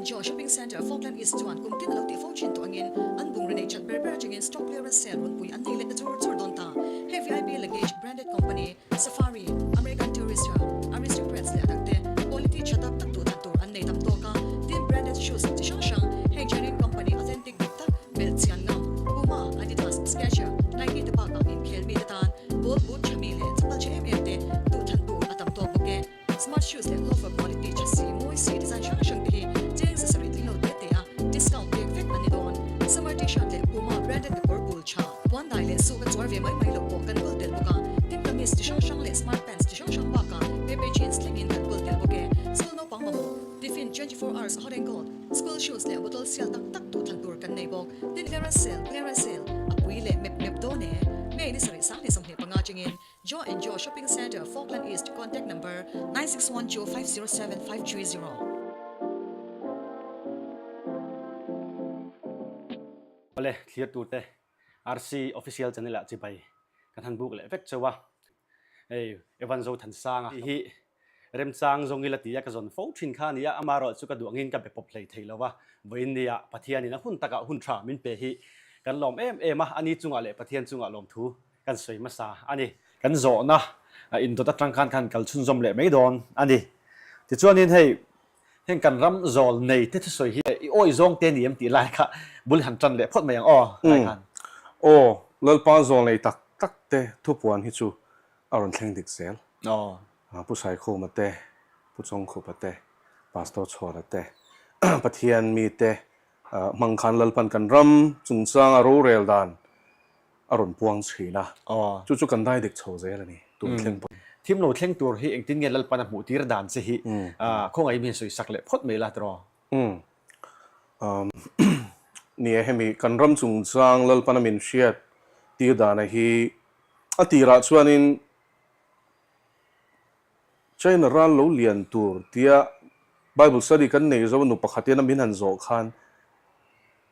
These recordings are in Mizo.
Joy Shopping Centre, Falkland East chuan kum tin a lo tih fo thin tawh angin an bungraw nei that ber ber atangin stock clearance sale runpui an nei let na chur chur dawn ta. Hei VIP Luggage, Branded Company, Safari, American Tourister, Aristocrats leh a dangte quality tha tak tak duh than tur an nei tam tawk a. Tin, branded shoes chi hrang hrang, heng genuine company authentic dik tak, belh chian ngam, Puma, Adidas, Skechers, Nike te bakah inkhel mite tan ball boot tha mi leh chapal tha em em te duh than tur a tam tawk bawk e. Smart shoes leh loafer quality tha si, mawi si, design hrang hrang te hi cheng 700 tling lo te te a discount pek vek an ni dawn. Summer t-shirt leh Puma branded kekawr bul tha, puan dai leh suit a chuar ve mai mai loh pawh kan kawl tel bawk a. Tin kamis chi hrang hrang leh smart pants chi hrang hrang bakah pepe jeans thlengin kan kawl tel bawk e. School naupang mamawh, tiffin 24 hours hot and cold, school shoes leh bottle sial tak tak duh than tur kan nei bawk. Tin clearance sale, clearance sale, a pui leh mep mep dawn e. May ni sarih sang ni 25 chengin Joe and Joe Shopping Centre, Falkland East, Contact number, 9612 507 530. Awle thlir tur te RC Official Channel ah chibai kan han buk leh vek cheu a, hei Evan Zothansanga tih hi remchang zawng ila tia ka zawn fo thin kha a ni a, amaherawh chu ka duh angin ka be pawp hlei thei lo va, vawiin nia Pathianin a hun takah hun tha min pe hi kan lawm em em a, ani chungah leh Pathian chungah lawmthu kan sawi hmasa a ni. Kan zawhna indawt atang khan khan kal chhunzawm leh mai dawn a ni. Tichuanin hei heng kan ram zawl nei te thusawi hi i awi zawng te ni em tih lai kha bul han tan leh phawt mai ang aw lai khan. Aw, Lalpa zawl nei tak tak te thupuan hi chu a rawn thleng dik zel. Aw. Pu Saikhuma te, Pu Chawngkhupa te, Pastor Chhawna te, Pathian mite hmang khan Lalpan kan ram chungchanga rorel dan a rawn puang chhin a, chu chu kan dai dik chho zel a ni, tun thleng pawh. Thim lo thleng tur hi engtin nge Lalpan a hmuh tir dan che hi khawngaih mi sawi sak leh phawt mai la tiraw? Ni e, hemi kan ram chungchang Lalpan a min hriat tir dana hi a tirah chuanin China ral lo lian tur tia Bible study kan nei zo nu pakhatin a min han zawh khan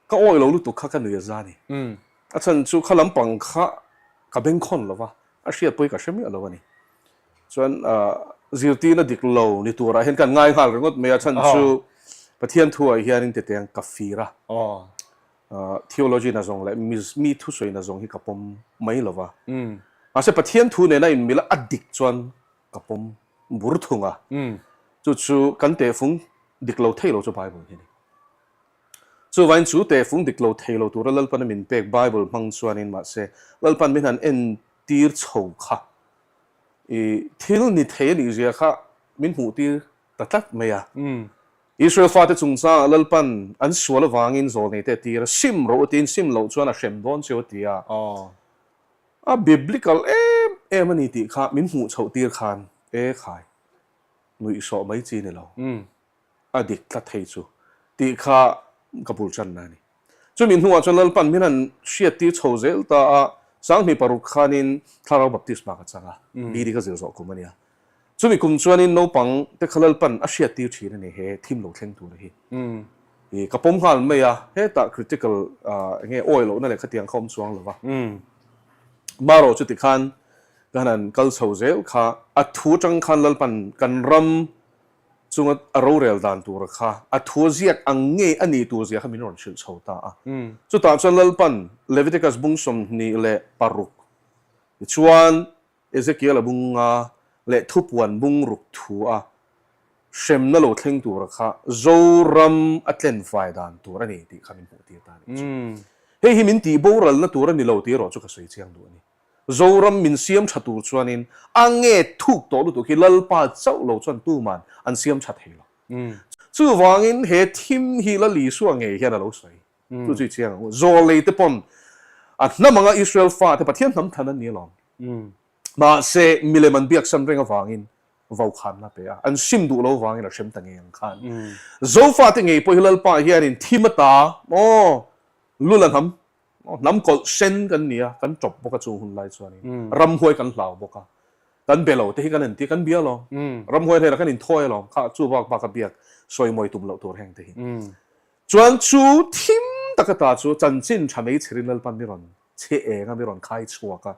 Ka awih lo lutuk kha ka nui a za ni. A chhan chu kha lampang kha ka bengkhawn lo va, a hriat pawh hi ka hre miah lo a ni. Chuan zirtirna dik lo ni turah hian kan ngai nghal ringawt mai a, chhan chu Pathian thuah hianin tete ka fir a, theology na zawng leh mi thusawi na zawng hi ka pawm mai lo va. Mahse Pathian thu nena inmil a dik chuan ka pawm bur thung a, chu chu kan tehfung dik lo thei lo chu Bible hi a ni. Chuvain chu tehfung dik lo thei lo tura Lalpan a min pek Bible hmang chuanin mahse Lalpan min han entir chho kha i thil ni thei a nih zia kha min hmuh tir ta tlat mai a. Israel fate chungchangah Lalpan an sual avangin zawlnei te a tir a, sim rawh u tiin sim loh chuan a hrem dawn cheu a ti a. A biblical em em a ni tih kha min hmuh chhoh tir khan e khai nuihsawh mai chi ni lo. a dik tlat thei chu tih kha ka bul tanna a ni. Chumi hnuah chuan Lalpan min han hriattir chho zel ta a, 2006 khanin Thlarau Baptisma ka chang a, BD ka zir zawh kum a nia. Chumi kum chuanin naupang te kha Lalpan a hriattir thin a ni he thim lo thleng tura hi. I ka pawm nghal mai a, hetah critical eng nge awi lohna leh khatiang kha awm chuang lo va. Marawh chuti khan kan han kal chho zel kha a thu atang khan Lalpan kan ram Chunga a rorel dan tura kha a thu a ziak ang ngei a ni tur zia kha min rawn hrilh chho ta a. Chutah chuan Lalpan Leviticus bung 26 tichuan Ezekiel-a bung nga leh thupuan bung ruk thu a hremna lo thleng tura kha Zoram a tlen fai dan tur a ni tih kha min hmuh tir ta a nih chu. Hei hi min tih boralna tur a ni lo tih erawh chu ka sawi chiang duh a ni. Zoram min siam tha tur chuanin a nge thuk tawh lutuk hi Lalpa chauh lo chuan tuman an siam tha thei lo. Chuvangin he thim hi Lal Isua ngei hian a lo sawi. Chu chu i chiang ang u. Zawlei te pawn a hnam anga Israel fate Pathian hnam than an ni alawm. Mahse milem an biaksan reng avangin vaukhânna pe a, an sim duh lo vangin a hrem ta ngei ang khan. Zofate ngei pawh hi Lalpa hianin thim ata maw lul a hnam Hnam kawlh sen kan ni a, kan tawp bawk a chung hun lai chuanin ramhuai kan hlau bawk a, kan be lo te hi kan entir, kan bia alawm, ramhuai hnenah kan inthawi alawm, kha chu bak bak a biak sawi mawi tum loh tur heng te hi. Chuan chu thim taka ta chu chanchin tha mei chherin Lalpan mi rawn chhe eng a, mi rawn khai chhuak a,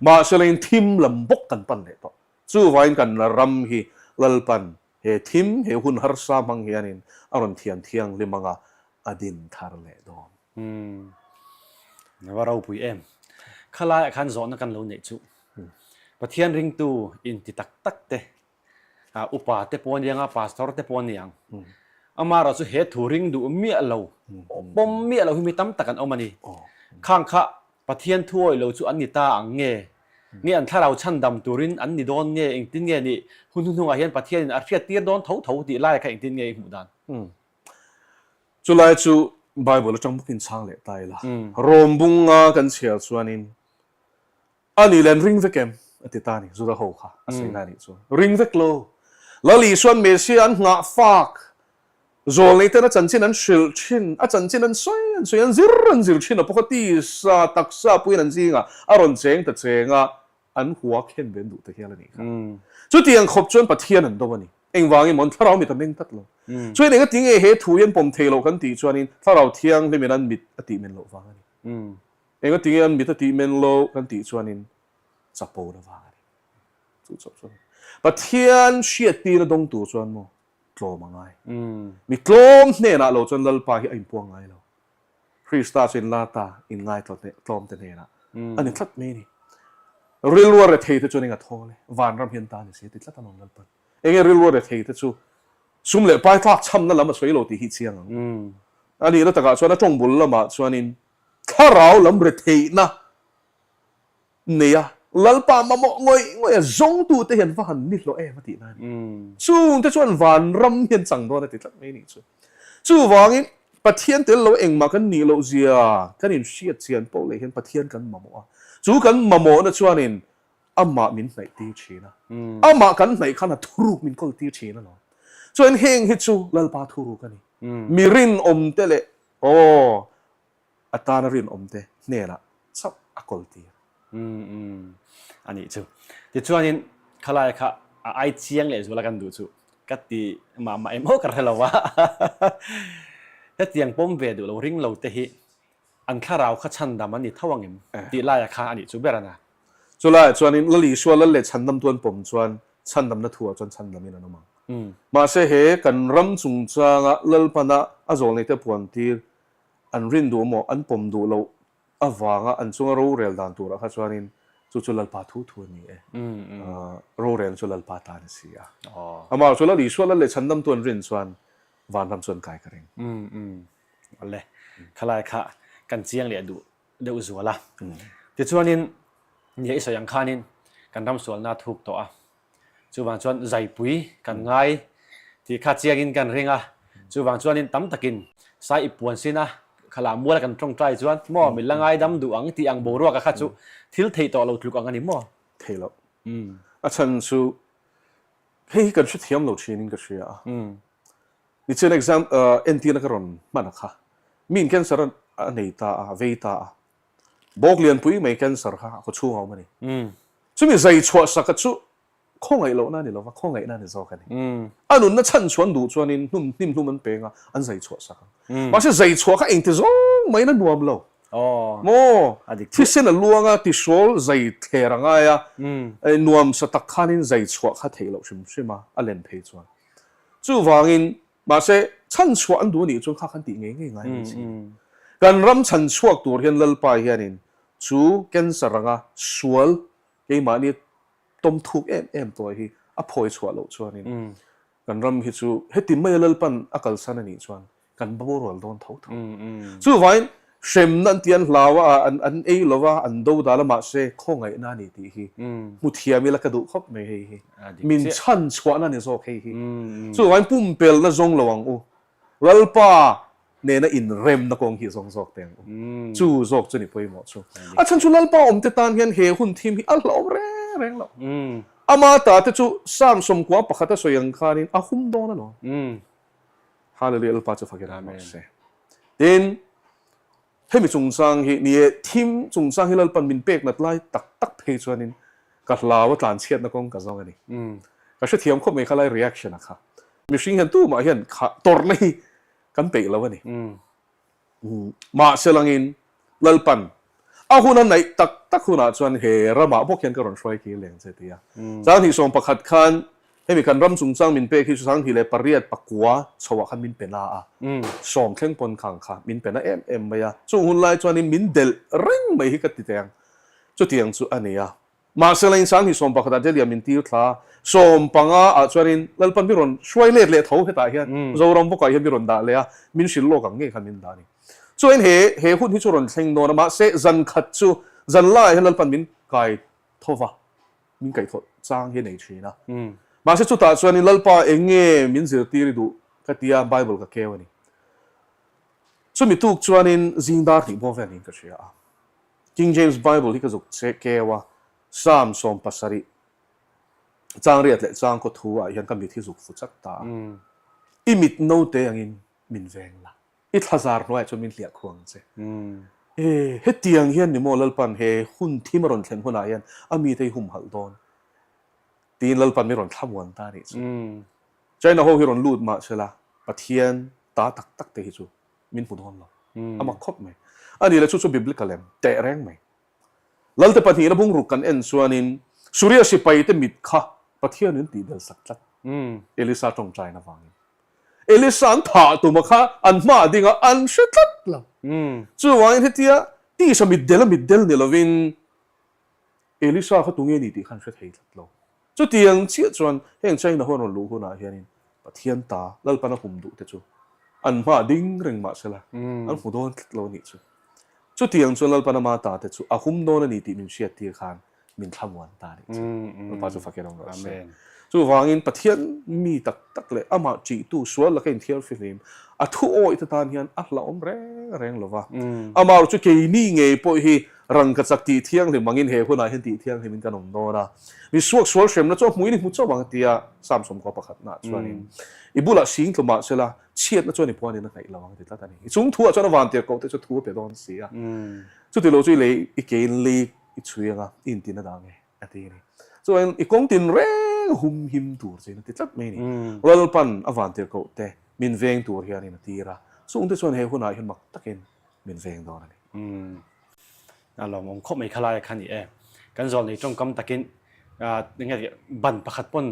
mahse lain thim lam bawk kan pan leh tawh. Chuvain kan ram hi Lalpan. He thim, he hun harsa hmang hianin a rawn thian thianghlim anga a din thar leh dawn. Umm. Va ropui em. Khalaiah khan zawhna kan lo neih chu. Pathian ringtu inti tak tak te, upa te pawh aniang a, pastor te pawh aniang. Amaherawh chu he thu ring duh miah lo, pawm miah lo hi mi tam tak an awm a ni. Khang kha Pathian thu awih lo chu an ni ta ang nge? Nge an thlarau chhandam turin an ni dawn nge? Engtin nge nih? Hun hnuhnungah hian Pathianin a hriattir dawn tho tho tih laia kha engtin nge i hmuh dan? Chulai chu Bible atang bawkin chhang leh ta ila. Rom bunga kan chhiar chuanin a nih leh an ring vek em? a ti ta a ni, Juda ho kha a sawi lai anih chuan. Ring vek lo. Lal Isuan Messiah an nghah fak Zawlnei ten a chanchin an hrilh thin, a chanchin an sawi an sawi, an zir an zir thin a pawh kha tisa taksa puiin an zingah a rawn cheng ta cheng a, an hua khen ve an duh ta hial a nih kha. Chutiang khawp chuan Pathian an do a ni. Engvangin maw an thlarau mit a meng tlat lo. Chuan engati nge he thu hi an pawm thei loh kan tih chuanin thlarau thianghlimin an mit a tih men loh vang a ni. Engati nge an mit a tih men loh kan tih chuanin chapona vang a ni. Chu chauh chuan Pathian hriattirna dawng tur chuan maw tlawm a ngai. Mi tlawm hnenah lo chuan Lalpa hi a inpuang ngai lo. Krista chu inlar ta, inngai tlawm te hnenah a ni tlat mai a ni. Rilrua rethei te chuan eng a thawl e, vanram hian ta ni se ti tlat a lawm Lalpan. Enge rilrua rethei te chu sum leh pai tlak chhamna lam a sawi lo tih hi chiang ang. A nihna takah chuan a tawng bul lamah chuanin thlarau lam retheihna Nei a, Lalpa mamawh ngawih ngawih a zawngtute hian va han ni hlawh em a tih na a ni. Chungte chuan vanram hi an chang dawn a ti tlat mai a nih chu. Chuvangin Pathian tel lo engmah kan nih loh zia kan inhriat chian poh leh hian Pathian kan mamawh a. Chu kan mamawhna chuanin amah min hnaih tir thin a. Amah kan hnaih khan a thuruk min kawl tir thin alawm. Chuan heng hi chu Lalpa thuruk a ni. Mi rinawmte leh aw a tana rinawmte hnenah chauh a kawl tir. Umm a nih chu. Tichuanin khalai kha a ai chiang leh zuala kan duh chu ka ti mah mah em aw ka hre lo a. Hetiang pawm ve duh lo ring lo te hi an thlarau kha chhandam an ni tho ang em tih laia kha a nih chu ber a na. Chulaiah chuanin Lal Isua Lal leh chhandam tu an pawm chuan chhandamna thuah chuan chhandamin an awm ang. Mahse he kan ram chungchanga Lalpana a zawlneite puan tir An rin duh maw, an pawm duh loh avanga an chunga rorel dan turah kha chuanin chu chu Lalpa thu thu a ni e. Rorel chu Lalpa tan a si a. Amah chu Lal Isua Lal leh Chhandamtu an rin chuan vanram chu an kai ka ring. Awle, khalai kha kan chiang leh duh deuh zual a. Tichuanin, nia i sawi ang khanin kan ram sualna a thuk tawh a. Chuvang chuan zaipui kan ngai tih kha chiangin kan ring a, chuvang chuanin tam takin sai i puan sin a, khalah muala kan tawngtai chuan maw min la ngaidam duh ang tih ang boruaka kha chu thil theih tawh lo tluk ang a ni maw? Thei loh. A chhan chu hei hi kan hrethiam lo thinin ka hria a. Nichian exam entirna ka rawn hman a kha. Miin cancer a nei ta a, a vei ta a. Bawk lianpui mai cancer kha a kawchhung a awm a ni. Chumi zai chhuah saka chu khawngaih lohna a ni lova, khawngaihna a ni zawk a ni. A nunna chhan chhuan duh chuanin hnum hnim hlum an peng a, an zai chhuah sak ang. Mahse zai chhuah kha engti zawng maiin a nuam lo. Maw? Thisen a luang a, tihrawl zai thler a ngai a, nuam sa tak khanin zai chhuah kha theih loh hrim hrim a, a len phei chuan. Chuvangin, mahse chhan chhuah an duh a nih chuan kha khan tih ngei ngei ngai mai si. Kan ram chhan chhuak tur hian Lalpa hianin Chu cancer anga sual keimahni tawm thuk em em tawh hi a phawi chhuah loh chuanin kan ram hi chu heti maia Lalpan a kalsan a nih chuan kan borual dawn tho tho. Chuvangin hremna an ti an hlau a, an ei lo va, an do dal a mahse khawngaihna a ni tih hi hmu thiam ila ka duh khawp mai hei hi. Min chhan chhuahna a ni zawk hei hi. Chuvangin pumpelna zawng lo ang u. Lalpa nena inremna kawng hi zawng zawk teh ang u. Chu zawk chu ni pawimawh chu. A chhan chu Lalpa awmte tan hian he hun thim hi a hlauhawm reng reng lo. Ama ta te chu Psalm 91 a sawi ang khanin a hum dawn alawm. Hallelujah Lalpa chu fakin awm rawh se. Tin, hemi chungchang hi ni e, thim chungchang hi Lalpan min pek nat lai tak tak phei chuanin ka hlau a tlanchhiatna kawng ka zawng a ni. Ka hrethiam khawp mai kha lai reaction a kha. Mihring hian tumah hian kha tawrhna hi kan peih lo a ni. Mahse langin Lalpan a hun a naih tak tak hunah chuan he ramah bawk hian ka rawn hruai kir leng che ti a. Chang 21 khan. Hemi kan ram chungchang min pek hi chu 2008 pakua chhoah khan min pe na a, sawm thleng pawn khang kha min pe na em em mai a. Chung hun lai chuanin min delh reng mai hi ka ti teh ang. Chutiang chu a ni a. Mahse la in 2011 ah Delhi ah min tir thla a, 15 ah chuanin Lalpan mi rawn hruai let leh tho hetah hian Zoram bawkah hian mi rawn dah leh a, min hrilh lawk ang ngei khan min dah a ni. Chuan he he hun hi chu rawn thleng dawn a, mahse zan khat chu zan laiah hian Lalpan min kai tho va, min kaihthawh chang hi a nei thin a. Mahse chutah chuanin Lalpa eng nge min zirtir i duh ka tia Bible ka keu a ni. Chumi tuk chuanin zing dar hnih bawk vel niin ka hria a. King James Bible hi ka zuk che keu a, Psalm 70 chang riat leh chang kaw thu ah hian ka mit hi zuk fu chat ta a. I mit note angin min veng la. I thlazar hnuaiah chuan min hliah khuh ang che. E, hetiang hian ni maw Lalpan he hun thim a rawn thlen hunah hian a mite hi humhalh dawn? Tiin Lalpan mi rawn thlamuan ta a nih chu. China ho hi rawn lut mah sela Pathian ta tak tak te hi chu min hmu dawn lo. A mak khawp mai. A nih leh chu chu biblical em? Teh reng mai. Lalte pahnihna bungruk kan en chuanin Suria sipaite mit kha Pathianin tih bel sak tlat Elisa tawngtaina vangin. Elisa an thah tuma kha an hma a ding a, an hre tlat lo. Chuvangin hetia tisa mitdel a mitdel ni lovin Elisa kha tunge ni tih kha an hre thei tlat lo. Chutiang chiah chuan heng China ho an rawn luh hunah hianin Pathian ta Lalpan a hum duh te chu an hma a ding reng mah sela an hmu dawn tlat lo a nih chu. Chutiang chuan Lalpan ama ta te chu a hum dawn a ni tih min hriattir khan min thlamuan ta a nih chu. Lalpa chu fakin awm rawh se. Chuvangin Pathian mi tak tak leh amah ṭihtu sual laka inthiar fihlim a thu awih te tan hian a hlauhawm reng reng lo va. Amaherawhchu chu keini ngei pawh hi rangkachak tih thianghlim angin he hunah hian tih thianghlimin kan awm dawn a. Mi suak sual hremna chu a hmuin i hmu chauh ang a tia Psalm sawmkua pakhatnaah chuanin i bulah sing tlu mah sela chhiatna chuan i puanin a hnaih lo ang a ti tlat a ni. I chung thuah chuan a vantir koh te chu thu a pe dawn si a. Chuti lo chu i lei i kein lei i chhui anga i intin a dang e a ti a ni. Chuan i kawng tin reng a hum him tur che in a ti tlat mai a ni. Lalpan a vantir koh te min veng tur hianin a tir a, chungte chuan he hunah hian mak takin min veng dawn a ni. A lawmawm khawp mai khalai kha ni e. Kan zawl nei tawngkam takin enge ban pakhat pawn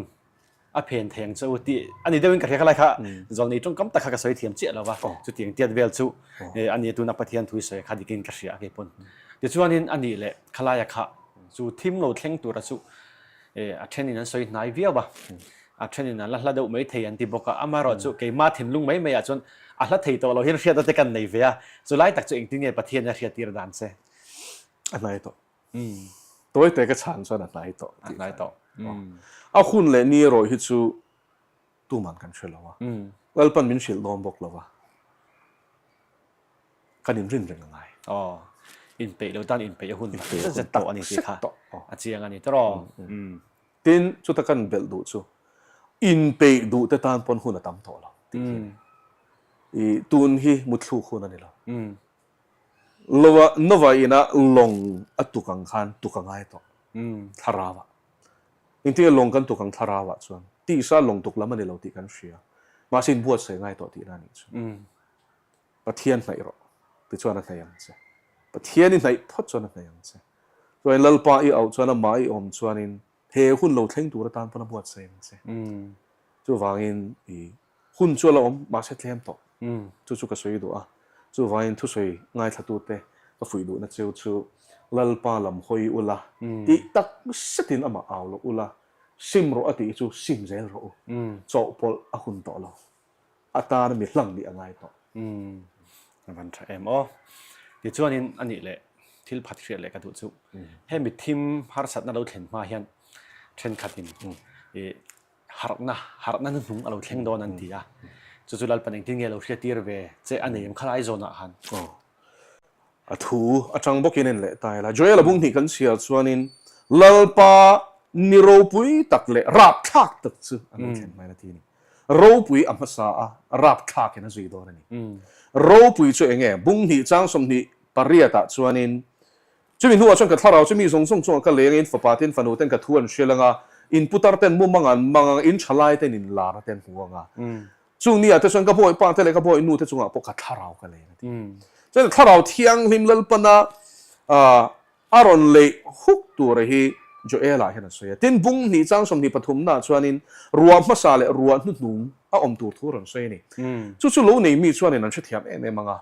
a phen thei ang che u tih a ni deuhin ka hria khalai kha zawl nei tawngkam tak kha ka sawi thiam chiah lo va chutiang tiat vel chu a ni tuna Pathian thu i sawi kha dikin ka hria a kei pawn. Tichuanin a nih leh khalaia kha chu thim lo thleng tura chu a thenin an sawi hnai viau a, a thenin an la hla deuh mai thei an ti bawk a, amaherawh chu keimah thinlung mai maiah chuan a hla thei tawh lo hian hriatna te kan nei ve a, chulai tak chu engtin nge Pathian a hriattir dan che? A hnai tawh. Tawi te ka chhan chuan a hnai tawh. A hnai tawh. A hun leh ni erawh hi chu tuman kan hre lo a, Lalpan min hrilh dawn bawk lo va, kan inrin reng a ngai. Aw, inpeih lo tan inpeih a hun tak zet zet tawh a ni tih kha a chiang a ni tawh. Tin, chuta kan belh duh chu inpeih duh te tan pawn hun a tam tawh lo tih hi a ni. I tun hi mutthluk hun a ni lo. Lova Nova ina lawng a tuk ang khan tuk a ngai tawh thlarau ah. Engtin nge lawng kan tuk ang thlarau ah chuan tisa lawng tuk lam a ni lo tih kan hria. Mahse inbuatsaih ngai tawh tihna a nih chu. Pathian hnaih rawh tichuan a hnaih ang che. Pathian i hnaih phawt chuan a hnaih ang che. Chuanin Lalpa i auh chuan amah i awm chuanin he hun lo thleng tur atan pawn a buatsaih ang che. Chuvangin i hun chu a la awm mahse tlem tawh. Chu chu ka sawi duh a. Chuvangin thusawi ngaithlatute ka fuih duhna cheu chu Lalpa lam hawi ula tih tak setin amah au loh ula, sim rawh a tih hi chu sim zel rawh u. Chawhpawlh a hun tawh lo. A tana mi hlang nih a ngai tawh. Umm a van tha em aw. Tichuanin a nih leh thil phat hriat leh ka duh chu hemi thim harsatna lo thlen hma hian thenkhatin ih harhna harhna hnuhnung a lo thleng dawn an ti a. Chu chu Lalpan engtin nge lo hriattir ve che a nei em khalai zawnah khan. Aw. A thu atang bawkin en leh ta ila. Joel a bung hnih kan chhiar chuanin Lalpa ni ropui tak leh rapthlak tak chu an lo thlen hmain a ti a ni. Ropui a hmasa a, rapthlakin a zui dawn a ni. Ropui chu eng nge? Bung hnih chang 28 ah chuanin chumi hnuah chuan ka thlarau chu mi zawng zawng chungah ka leng a, in fapa ten fanu ten ka thu an hrilh ang a, in putar ten mumang an mang ang a, in thalai ten in lar a ten hmu ang a. Chung ni ah te chuan ka bawi pa te leh ka bawi nu te chungah pawh ka thlarau ka leng a ti. Chuan thlarau thianghlim Lalpana a rawn leih huk tura hi Joel-ah hian a sawi a. Tin, bung hnih chang 20 pathumnaah chuanin ruah hmasa leh ruah hnuhnung a awm tur thu a rawn sawi a ni. Chu chu lo nei mi chuanin an hrethiam em em ang a.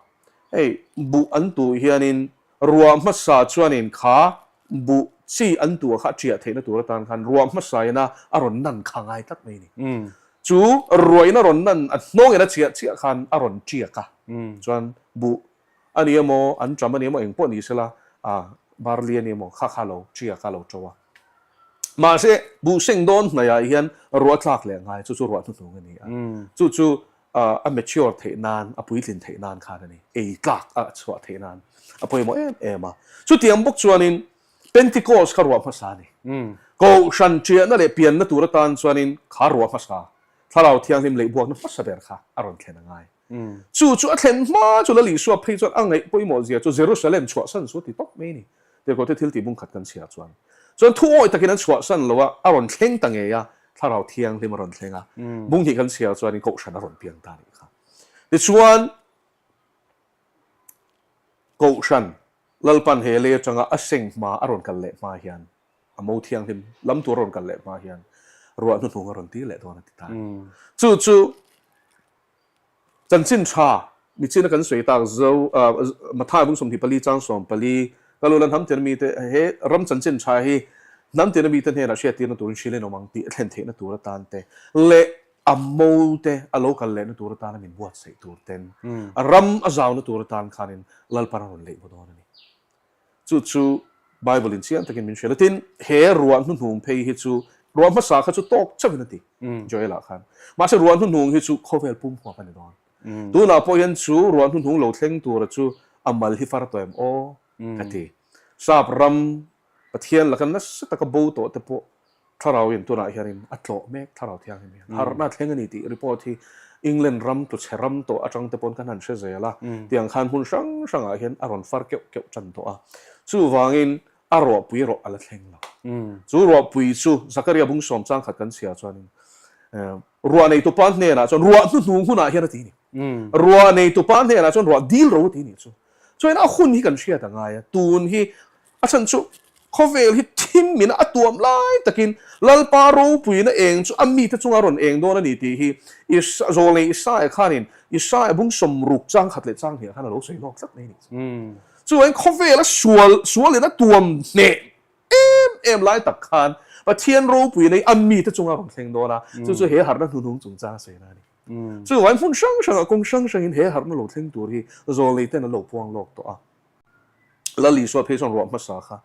Hei, buh an tuh hianin ruah hmasa chuanin kha buh chi an tuah kha a ṭiah theihna tur atan khan ruah hmasain a a rawn nan kha ngai tlat mai a ni. Chu ruahin a rawn nan a hnawngin a chiah chiah khan a rawn ṭiak a, chuan buh A ni emaw, an ṭam a ni emaw, eng pawh ni sela, a barli a ni emaw, kha kha lo ṭiak a lo ṭo a. Mahse, buh seng dawn hnaihah hian ruah tlak leh ngai, chu chu ruah hnuhnung a ni a. Chu chu a mature theih nan, a puitlin theih nan khan a ni, ei tlak a chhuah theih nan a pawimawh em em a. Chutiang bawk chuanin Pentecost kha ruah hmasa a ni. Kohhran ṭiahna leh pianna tur atan chuanin kha ruah hmasa, Thlarau Thianghlim leihbuakna hmasa ber kha a rawn thlen a ngai. Chu chu a thlen hma chu Lal Isua phei chuan a ngaih pawimawh zia chu Jerusalem chhuahsan chu a ti tawp mai a ni. Tirhkohte thil tih bungkhat kan chhiar chuan chuan thu awi takin an chhuahsan lo a, a rawn thleng ta ngei a, Thlarau Thianghlim a rawn thleng a, bung hnih kan chhiar chuanin Kohhran a rawn piang ta a nih kha. Tichuan Kohhran Lalpan he lei atanga a seng hma a rawn kal leh hma hian a mo thianghlim lam tur a rawn kal leh hma hian ruah hnuhnung a rawn tir leh dawn a ti ta a ni. Chu chu Chanchin tha michina kan sawi tak zo Mathai bung 24 chang 14 ka lu la hnam tina mite he ram chanchin tha hi hnam tina mite hnenah hriattirna turin hrilh in awm ang tih a thlen theihna tur atan te leh a mo te a lo kal lehna tur atana min buatsaih tur ten a ram a zauna tur atan khanin Lalpan a rawn leih baw dawn a ni. Chu chu Bible in chiang takin min hrilh a, tin he ruah hnuhnung phei hi chu ruah hmasa kha chu tawk chauhin a ti Joel ah khan. Mahse ruah hnuhnung hi chu khawvel pum huap a ni dawn. Tunah pawh hian chu ruah hnuhnung lo thleng tura chu a mal hi far tawh em aw ka ti. Sap ram Pathian laka nasa taka bo tawh te pawh Thlarau in tunah hianin a tlawh mek, Thlarau Thianghlim hian harhna a thleng a ni tih report hi England ram tluchhe ram tawh atang te pawn kan han hre zel a, tiang khan hmun hrang hrangah hian a rawn far keuh keuh tan tawh a. Chuvangin a ruahpui erawh a la thleng lo. Chu ruahpui chu Zakaria bung sawm chang khat kan chhiar chuanin ruah neitupa hnenah chuan ruah hnuhnung hunah hian a ti a ni. Ruah neitupa hnenah chuan ruah dil ro a ti a nih chu. Chuan a hun hi kan hriat a ngai a, tun hi A chhan chu khawvel hi thim in a tuam lai takin Lalpa ropuina eng chu a mite chunga rawn eng dawn a ni tih hi Zawlnei Isaia khanin Isaia bung sawmruk chang khat leh chang hniah khan a lo sawi lawk tlat mai a ni. Chuvangin khawvel a sual sualin a tuam hneh em em lai tak khan Pathian ropuina hi a mite chunga rawn thleng dawn a, chu chu he harhna hnuhnung chungchang a sawina a ni. Chuvangin hmun hrang hrangah kawng hrang hrangin he harhna lo thleng tur hi Zawlnei ten an lo puang lawk tawh a. Lal Isua phei chuan ruah hmasa kha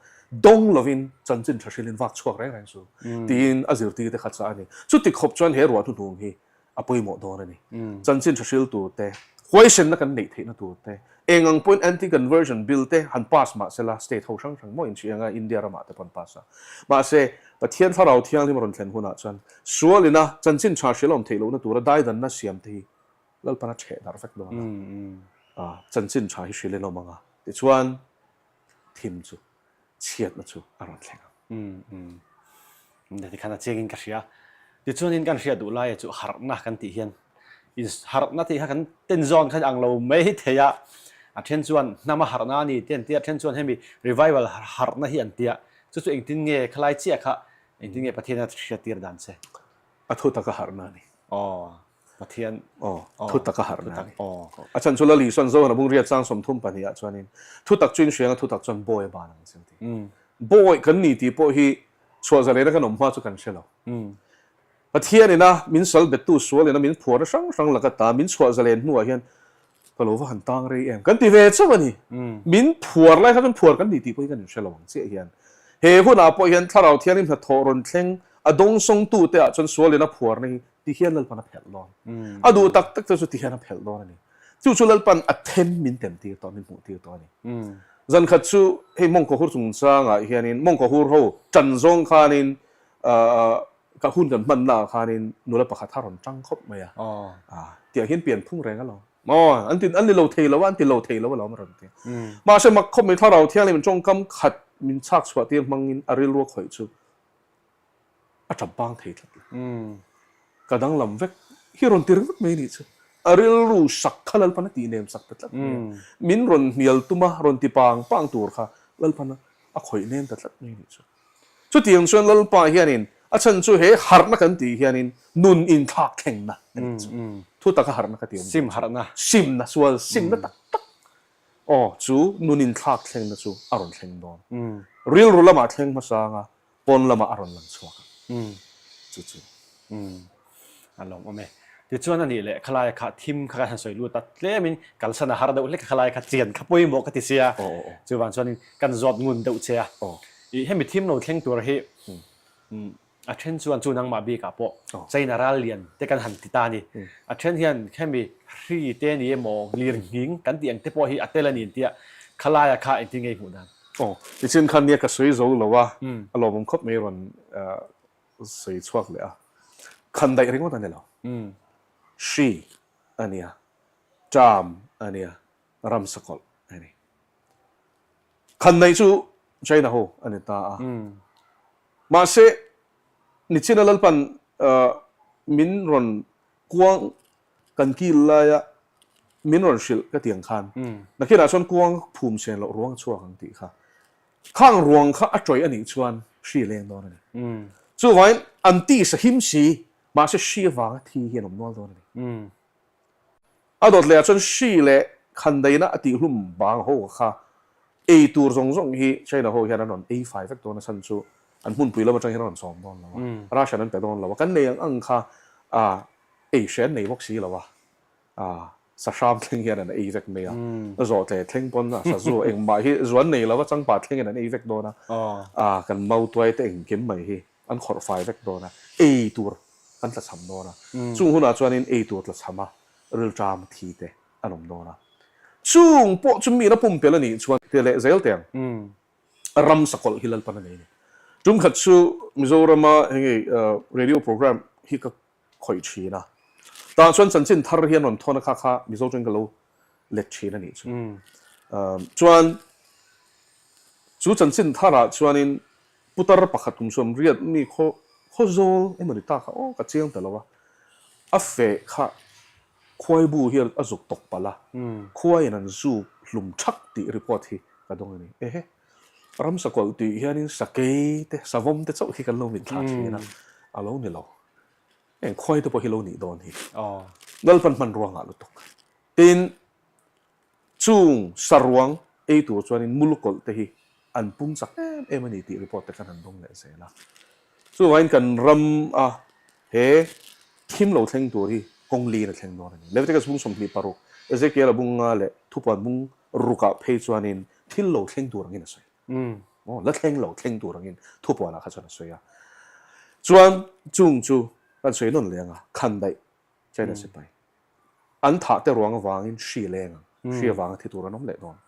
dawng lovin chanchin tha hrilhin vak chhuak reng reng chu tiin a zirtirte kha chah a ni. Chuti khawp chuan he ruah hnuhnung hi a pawimawh dawn a ni. Chanchin tha hril tur te, huaisenna kan neih theihna tur te, eng ang pawhin anti-conversion bill te han pass mah sela state ho hrang hrang maw inhri anga India ramah te pawh an pass a. Mahse, Pathian Thlarau Thianghlim a rawn thlen hunah chuan sualina chanchin tha hril a awm theih lohna tura daidanna siam te hi Lalpan a ṭheh darh vek dawn a, chanchin ṭha hi hrilh in awm ang a, tichuan thim chu chhiatna chu a rawn thleng ang. Tikhan a chiangin ka hria. Tichuanin kan hriat duh laia chu harhna kan tih hian harhna tih kha kan ten zawn kha ang lo mai thei a, a then chuan hnama harhna a ni te an tia, a then chuan hemi revival harhna hi an tia. Chu chu engtin nge khalai chiah kha engtin nge Pathian a hriattir dan che? A thutak a harhna a ni. Aw. Pathian aw thutak a harh na a ni. A chhan chu Lal Isuan Zohan a bung riat chang 32 ah chuanin thutak chu in hriang a thutak chuan bawi a ban ang che a ti. Bawi kan ni tih pawh hi chhuah zalena kan awm hma chu kan hre lo. Pathian ina min sal bettu sual ina min phuarna hrang hrang laka ta min chhuah zalen hnuah hian ka lo va han tang rei em kan ti ve chauh a ni. Min phuar lai kha chuan phuar kan ni tih pawh hi kan inhre lo ang chiah hian he hunah pawh hian Thlarau Thianghlim hnathawh rawn thleng a dawngsawngtu te ah chuan sual ina phuarna hi Ti hian Lalpan a phelh dawn. A duh tak tak te chu ti hian a phelh dawn a ni. Chu chu Lalpan a them min tem tir tawh, min hmuh tir tawh a ni. Zan khat chu hei mawngkaw hur chungchangah hianin mawngkaw hur ho tan zawng khanin ka hun kan hmanna ah khanin nula pakhat kha rawn tang khawp mai a. Tiang hian pian phung reng alawm. Maw an ti an ni lo thei lo a, an ti lo thei lo alawm a rawn ti. Mahse mak khawp mai Thlarau Thianghlim tawngkam khat min chhak chhuah tir hmangin a rilru a khawih chu a ṭap bang thei tlat lo. Ka danglam vek hi rawn ti ringawt mai nih chu. A rilru sak kha Lalpan a tih nem sak ta tlat mai a. Min rawn hnial tum a, rawn ti pang pang tur kha Lalpan a khawih nem ta tlat mai nih chu. Chutiang chuan Lalpa hianin a chhan chu he harhna kan tih hianin nun inthlak thlengna a nih chu. Thutaka harhna ka ti awm Sim harhna. Simna, sual simna tak tak. Aw, chu nun inthlak thlengna chu a rawn thleng dawn. Rilru lamah thleng hmasa anga pawn lamah a rawn lang chhuak ang. Chu chu. A lawmawm e. Tichuan a nih leh khalaia kha thim kha kan han sawi lut a, tlemin kalsan a har deuh hlek a khalaia kha chian kha pawimawh ka ti sia. Chuvang chuanin kan zawt ngun deuh che a. I hemi thim lo thleng tur hi a then chuan chu nangmah bikah pawh China ral lian te kan han ti ta a ni. A then hian hemi hri te ni emaw lir nghing kan tih ang te pawh hi a tel a ni tia khalaia kha engtin nge i hmuh dan? Aw, tichin khan nia ka sawi zo lo a, a lawmawm khawp mai rawn sawi chhuak leh a, khan daih ringawt a ni lo. Hri a nia, ṭam a nia, ramsa kawlh a ni. Khan daih chu China ho a ni ta a. Mahse, nichina Lalpan min rawn kuang kan kil laia min rawn hrilh ka ti ang khan, nakinah chuan kuang phum sen loh ruang a chhuak ang tih kha. Khang ruang kha a tawih a nih chuan hri a leng dawn a ni. Chuvangin an tisa him si, mahse hri avanga thi hi an awm nual dawn a ni. A dawt lehah chuan hri leh khandaihna a tihhlum bang ho kha ei tur zawng zawng hi China ho hian an rawn ei fai vek dawn a chhan chu an hmunpui lam atang hian an rawn sawm dawn lo a, ration an pe dawn lo a, kan nei ang ang kha ei hre an nei bawk si lo a. Sahram thleng hian an ei vek mai a, zawhtle thleng pawn a sazu engmah hi zuan nei lova changpa thlengin an ei vek dawn a, kan mautuai te engkim mai hi an khawrh fai vek dawn a, ei tur kan tlachham dawn a, chung hunah chuanin ei tur tlachham a rilṭam thi te an awm dawn a, chung pawh chu miin a pumpelh a nih chuan ti leh zel teh ang, ram sakawlh hi Lalpan a nei a ni. Tumkhat chu Mizorama heng ei radio program hi ka khawih thin a. Tah chuan chanchin thar hi an rawn thawn a kha kha Mizo chuan ka lo let thin a nih chu. Chuan chu chanchin tharah chuanin putar pakhat kum sawm riat mi khaw khaw zawl emaw ni ta kha aw ka chiang ta lo a, a feh kha khuaibu hi a zuk tawk palh a, khuaiin an zuk hlum thak tih report hi ka dawng a ni. Ehe. Ramsa kawlh tih hianin sakei te, savawm te chauh hi kan lo mitthla thin a, a lo ni lo. Heng khuai te pawh hi lo nih dawn hi. Lalpan hmanrua ngah lutuk. Tin, chung saruang ei tur chuanin mul kawlh te hi an pum chak em em a ni tih report te khan han dawng leh zel a. Chuvangin kan ram a he thim lo thleng tur hi kawng lin a thleng dawn a ni. Leviticus bung 26, Ezekiel a bung nga leh Thupuan bung rukah phei chuanin thil lo thleng tur angin a sawi. Aw, la thleng lo thleng tur angin thupuanah kha chuan a sawi a. Chuan chung chu kan sawi nawn leh ang a, khandaih China sipai an thah te ruang avangin hri leng ang, hri avanga thi tur an awm leh dawn.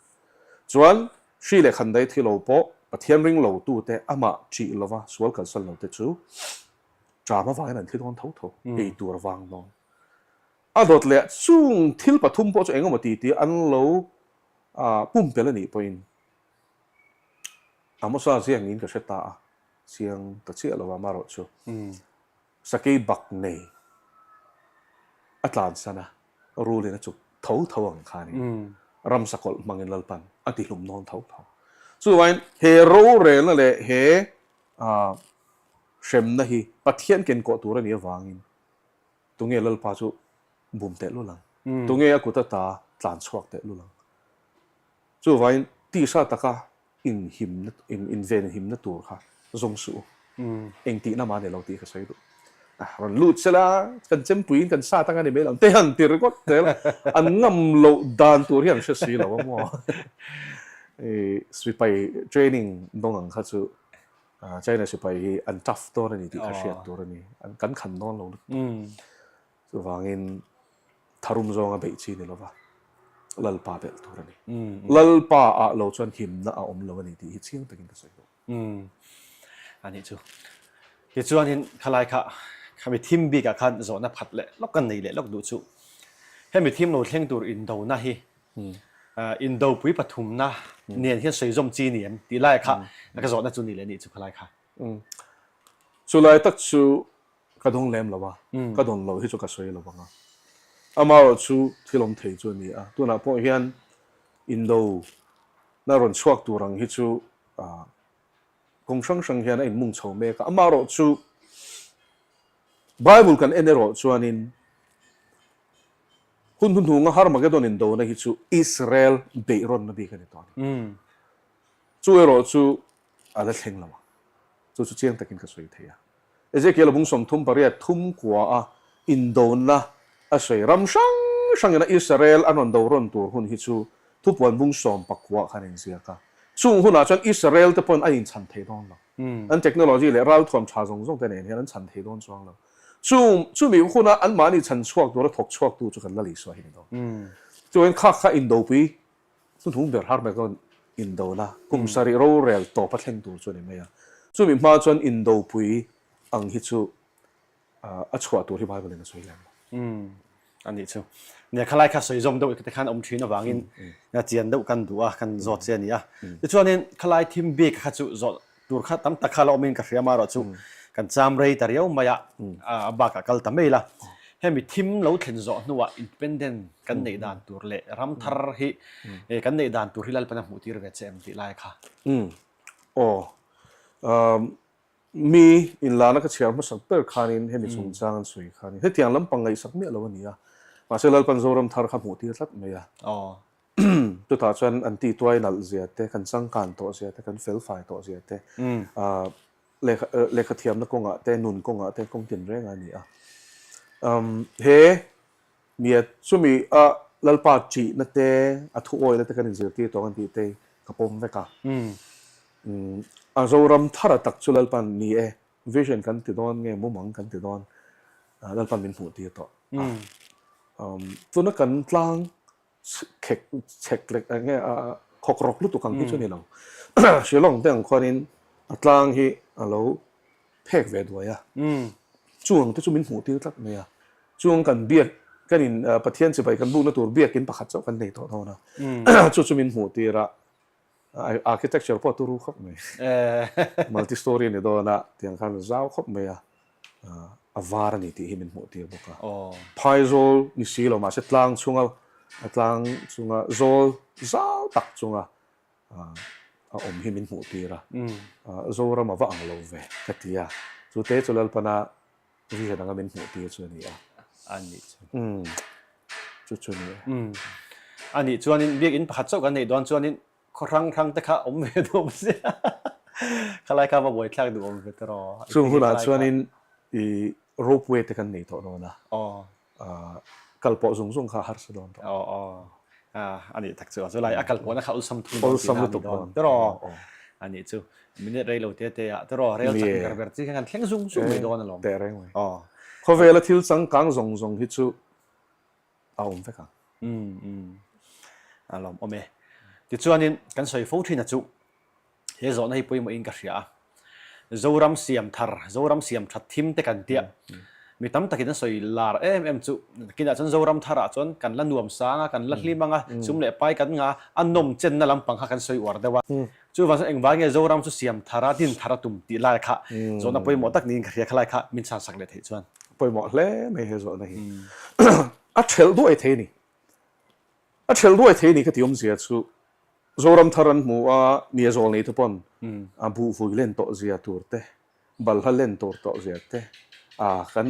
Chuan hri leh khandaih thi lo pawh Pathian ring lo tute amah ṭih lova sual kalsan lo te chu ṭam avangin an thi dawn tho tho, ei tur avang dawn. A dawt leh chung thil pathum pawh chu eng emaw ti tih an lo pumpelh a nih pawhin Amosa ziangin ka hre ta a, chiang ta chiah lo a amarawh chu sakei bak nei a tlansan a, rulin a chuk tho tho ang khanin ramsa kawlh hmangin Lalpan a tihlum nawn tho tho. Chuvangin he rorelna leh he hremna hi Pathian kenkawh tur a nih avangin Tunge Lalpa chu bum teh lul ang? Tunge a kut ata tlan chhuak teh lul ang? Chuvangin tisa taka inhimna, invenhimna tur kha zawng suh u. Engtihna mah ni lo tih ka sawi duh. Rawn lut sela, kan chempuiin kan sat anga ni mai lo ang. Te han ti ringawt zel a, an ngam loh dan tur hi an hre si lo a maw? Sipai training dawng ang kha chu China sipai hi an tough dawn a ni tih kha hriat tur a ni. Kan khan dawn lo lutuk. Chuvangin tharum zawnga beih chi ni lova Lalpa belh tur a ni. Lalpa ah lo chuan himna a awm lo a ni tih hi chiang takin ka sawi duh. A nih chu. Tichuanin khalai kha khami thim bikah khan zawhna phat leh lawk kan nei leh lawk duh chu. Hemi thim lo thleng tur indona hi Indopui pathumna nen hian sawi zawm chi ni em tih lai kha ka zawhna chu ni leh nih chu khalai kha. Chulai tak chu ka dawng lem lo a, ka dawn loh hi chu ka sawi lo vang a. Amaherawh chu thil awm thei chu a ni a, tunah pawh hian indo na rawn chhuak tur ang hi chu. Kawng hrang hrang hian a inmung chho mek a, amaherawhchu Bible kan en erawh chuanin hun hnuhnunga Harmagedon indona hi chu Israel beihrawnna bik a ni tawh a ni. Chu erawh chu a la thleng lo ang. Chu chu chiang takin ka sawi thei a. Ezekiel a bung 38 thum kua a indona a sawi ram hrang hrangin a Israel an rawn do rawn tur hun hi chu thupuan bung sawm pakua khan a inziak a. Chung hunah chuan Israel te pawn an inchhan thei dawn lo. An technology leh ralthuam tha zawng zawng te nen hian an chhan thei dawn chuang lo. Chung chumi huna anmahni chhan chhuak tura thawk chhuaktu chu kan la Isua hi ni dawn. Chuan kha kha indopui Hnuhnung ber Harmagedon indona kum sarih rorel tawp a thleng tur chu a ni mai a. Chumi hma chuan indopui ang hi chu a chhuah tur hi Bible in a sawi lem lo. Umm a nih chu. Nia khalai kha sawi zawm deuh te khan awm thin avangin chian deuh kan duh a, kan zawt che a ni a. Tichuanin khalai thim bik kha chu zawh tur kha tam tak kha la awmin ka hria amaherawh chu kan cham rei ta riau mai a, a bakah kal ta mai la. Hemi thim lo thlen zawh hnuah independent kan neih dan tur leh ram thar hi kan neih dan tur hi Lalpan a hmuh tir ve che em tih lai kha. Umm aw mi inlana ka chhiar hmasak ber khanin hemi chungchang an sawi khanin hetiang lampang ngaihsak miah lo a ni a, mahse Lalpan Zoram thar kha hmuh tir tlat mai a. Chutah chuan an tihtuai nalh zia te, kan changkan tawh zia te, kan felfai tawh zia te, lehkha thiamna kawngah te, nun kawngah te kawng tin reng a ni a. He nia chumi a Lalpa ṭihna te, a thu awihna te kan inzirtir tawh ang tih te ka pawm vek a. A Zoram thara tak chu Lalpa'n ni e, vision kan ti dawn nge mumang kan ti dawn, Lalpa'n min hmuh tir tawh a. Tuna kan tlang khek chhek leh eng nge a khawk rawk lutuk ang hi chu ni lo. Shillong te ang khuanin a tlang hi a lo phek ve duai a. Chung ang te chu min hmuh tir tlat mai a. Chung kan biak kan in Pathian chibai kan bukna tur biakin pakhat chauh kan nei tawh dawn a. Chu chu min hmuh tir a. Architecture pawh a turu khawp mai. Multi story a ni dawn a, tiang khan a zau khawp mai a, a var a ni tih hi min hmuh tir bawk a. Phaizawl ni si lo mahse tlang chunga tlang chunga zawl zau tak chunga a awm hi min hmuh tir a. Zoram a va ang lo ve ka ti a, chu te chu Lalpana Vision anga min hmuh tir chu a ni a. A nih chu. Umm. Chu chu a ni e. Umm. A nih chuanin biakinn pakhat chauh kan neih dawn chuanin khaw hrang hrang te kha awm ve duh awm sia. Khalai kha va buaithlak duh awm ve tawh. Chung hunah chuanin i ropeway te kan nei tawh dawn a. Aw. Kal pawh zung zung kha a harsa dawn tawh. Aw aw. A nih tak chu a chulai a kal pawhna kha awlsam thung dawn tihna a ni dawn tiraw? A nih chu minute rei lo te te ah tiraw rel chak ber ber chi kha kan thleng zung zung mai dawn alawm. Teh reng mai. Khawvela thil changkang zawng zawng hi chu a awm vek ang. Umm umm a lawm awm e. Tichuanin kan sawi fo thin a chu He zawhna hi pawimawhin ka hria a. Zoram siam thar, Zoram siam that thim te kan tia. Mi tam takin an sawi lar em em chu kinah chuan Zoram tharah chuan kan la nuam sang a, kan la hlim ang a, sum leh pai kan nga a, nawm chenna lampang kha kan sawi uar deuh a. Chuvang chuan engvai nge Zoram chu siam thar a, din thar a tum tih lai kha zawhna pawimawh tak niin ka hria khalai kha min chhan sak leh theih chuan. Pawimawh hle mai he zawhna hi. A thelh duai thei a ni. A thelh duai thei a ni ka ti awmzia chu Zoram thar an hmu a, nia zawl nei te pawn a buh vui len tawh zia tur te, balhla len tur tawh zia te, a kan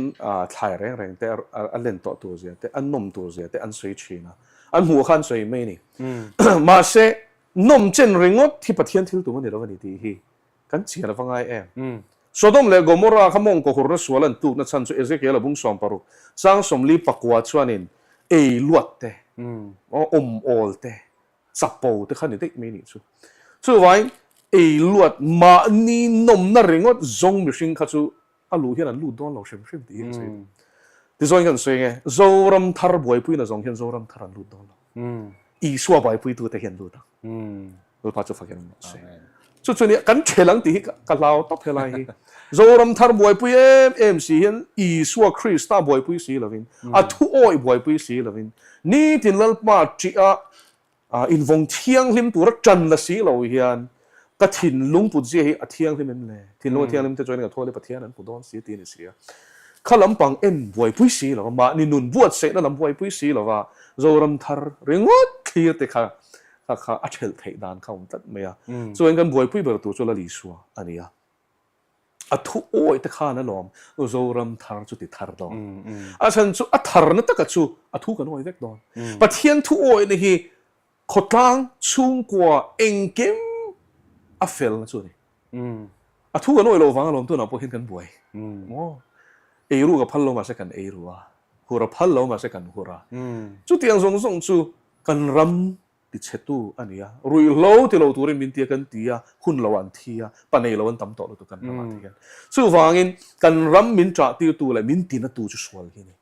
thlai reng reng te a len tawh tur zia te, a nawm tur zia te an sawi thin a, an hmuh kha an sawi mai a ni. Mahse, nawm chen ringawt hi Pathian thil tum a ni lo a ni tih hi kan chian a va ngai em. Sodom leh Gomorrah kha mawngkaw hurna sual an tlukna chhan chu Ezekiel a bung 60, chang 44 chuanin ei luat te, awm awl te, chapo te kha ni daih mai nih chu. Chuvangin ei luat mahni nawmna ringawt zawng mihring kha chu a luh hian an lut dawn lo hrim hrim tih hi an sawi duh. Tichuan kan sawi nge Zoram thar buaipuina zawng hian Zoram thar an lut dawn lo. Isua buaipuitute hi an lut ang. Lalpa chu fakin an sawi. Chu chu nia kan ṭhel ang tih hi ka hlau tawp helai hi. Zoram thar buaipui em em si hian Isua Krista buaipui si lovin, a thu awih buaipui si lovin, nitin Lalpa ṭih a invawng thianghlim tura ṭan la si lo hian ka thinlung put zia hi a thianghlim em le? Thinlung a thianghlim te chuan ka thaw leh Pathian an hmu dawn si tih a ni si a. Kha lampang en buaipui si lova, mahni nun buatsaihna lam buaipui si lova Zoram thar ringawt thlir te kha. Kha kha a thelh theih dan kha a awm tlat mai a. Chuan kan buaipui ber tur chu Lal Isua a ni a. A thu awi te khan alawm Zoram thar chu ti thar dawn. A chhan chu a tharna taka chu a thu kan awi vek dawn. Pathian thu awihna hi khawtlang chhungkua engkim a felna chu a ni. A thu kan awih loh vang alawm tunah pawh hian kan buai. Maw? Eiru ka phal lo mahse kan eiru a, hur a phal lo mahse kan hur a. Chutiang zawng zawng chu kan ram tichhetu a ni a. Ruihhlo ti lo turin min tia kan ti a, hun lo an thi a, pa nei lo an tam tawh lutuk kan ramah te hian. Chuvangin kan ram min ṭah tirtu leh min tinatu chu sual hi a ni.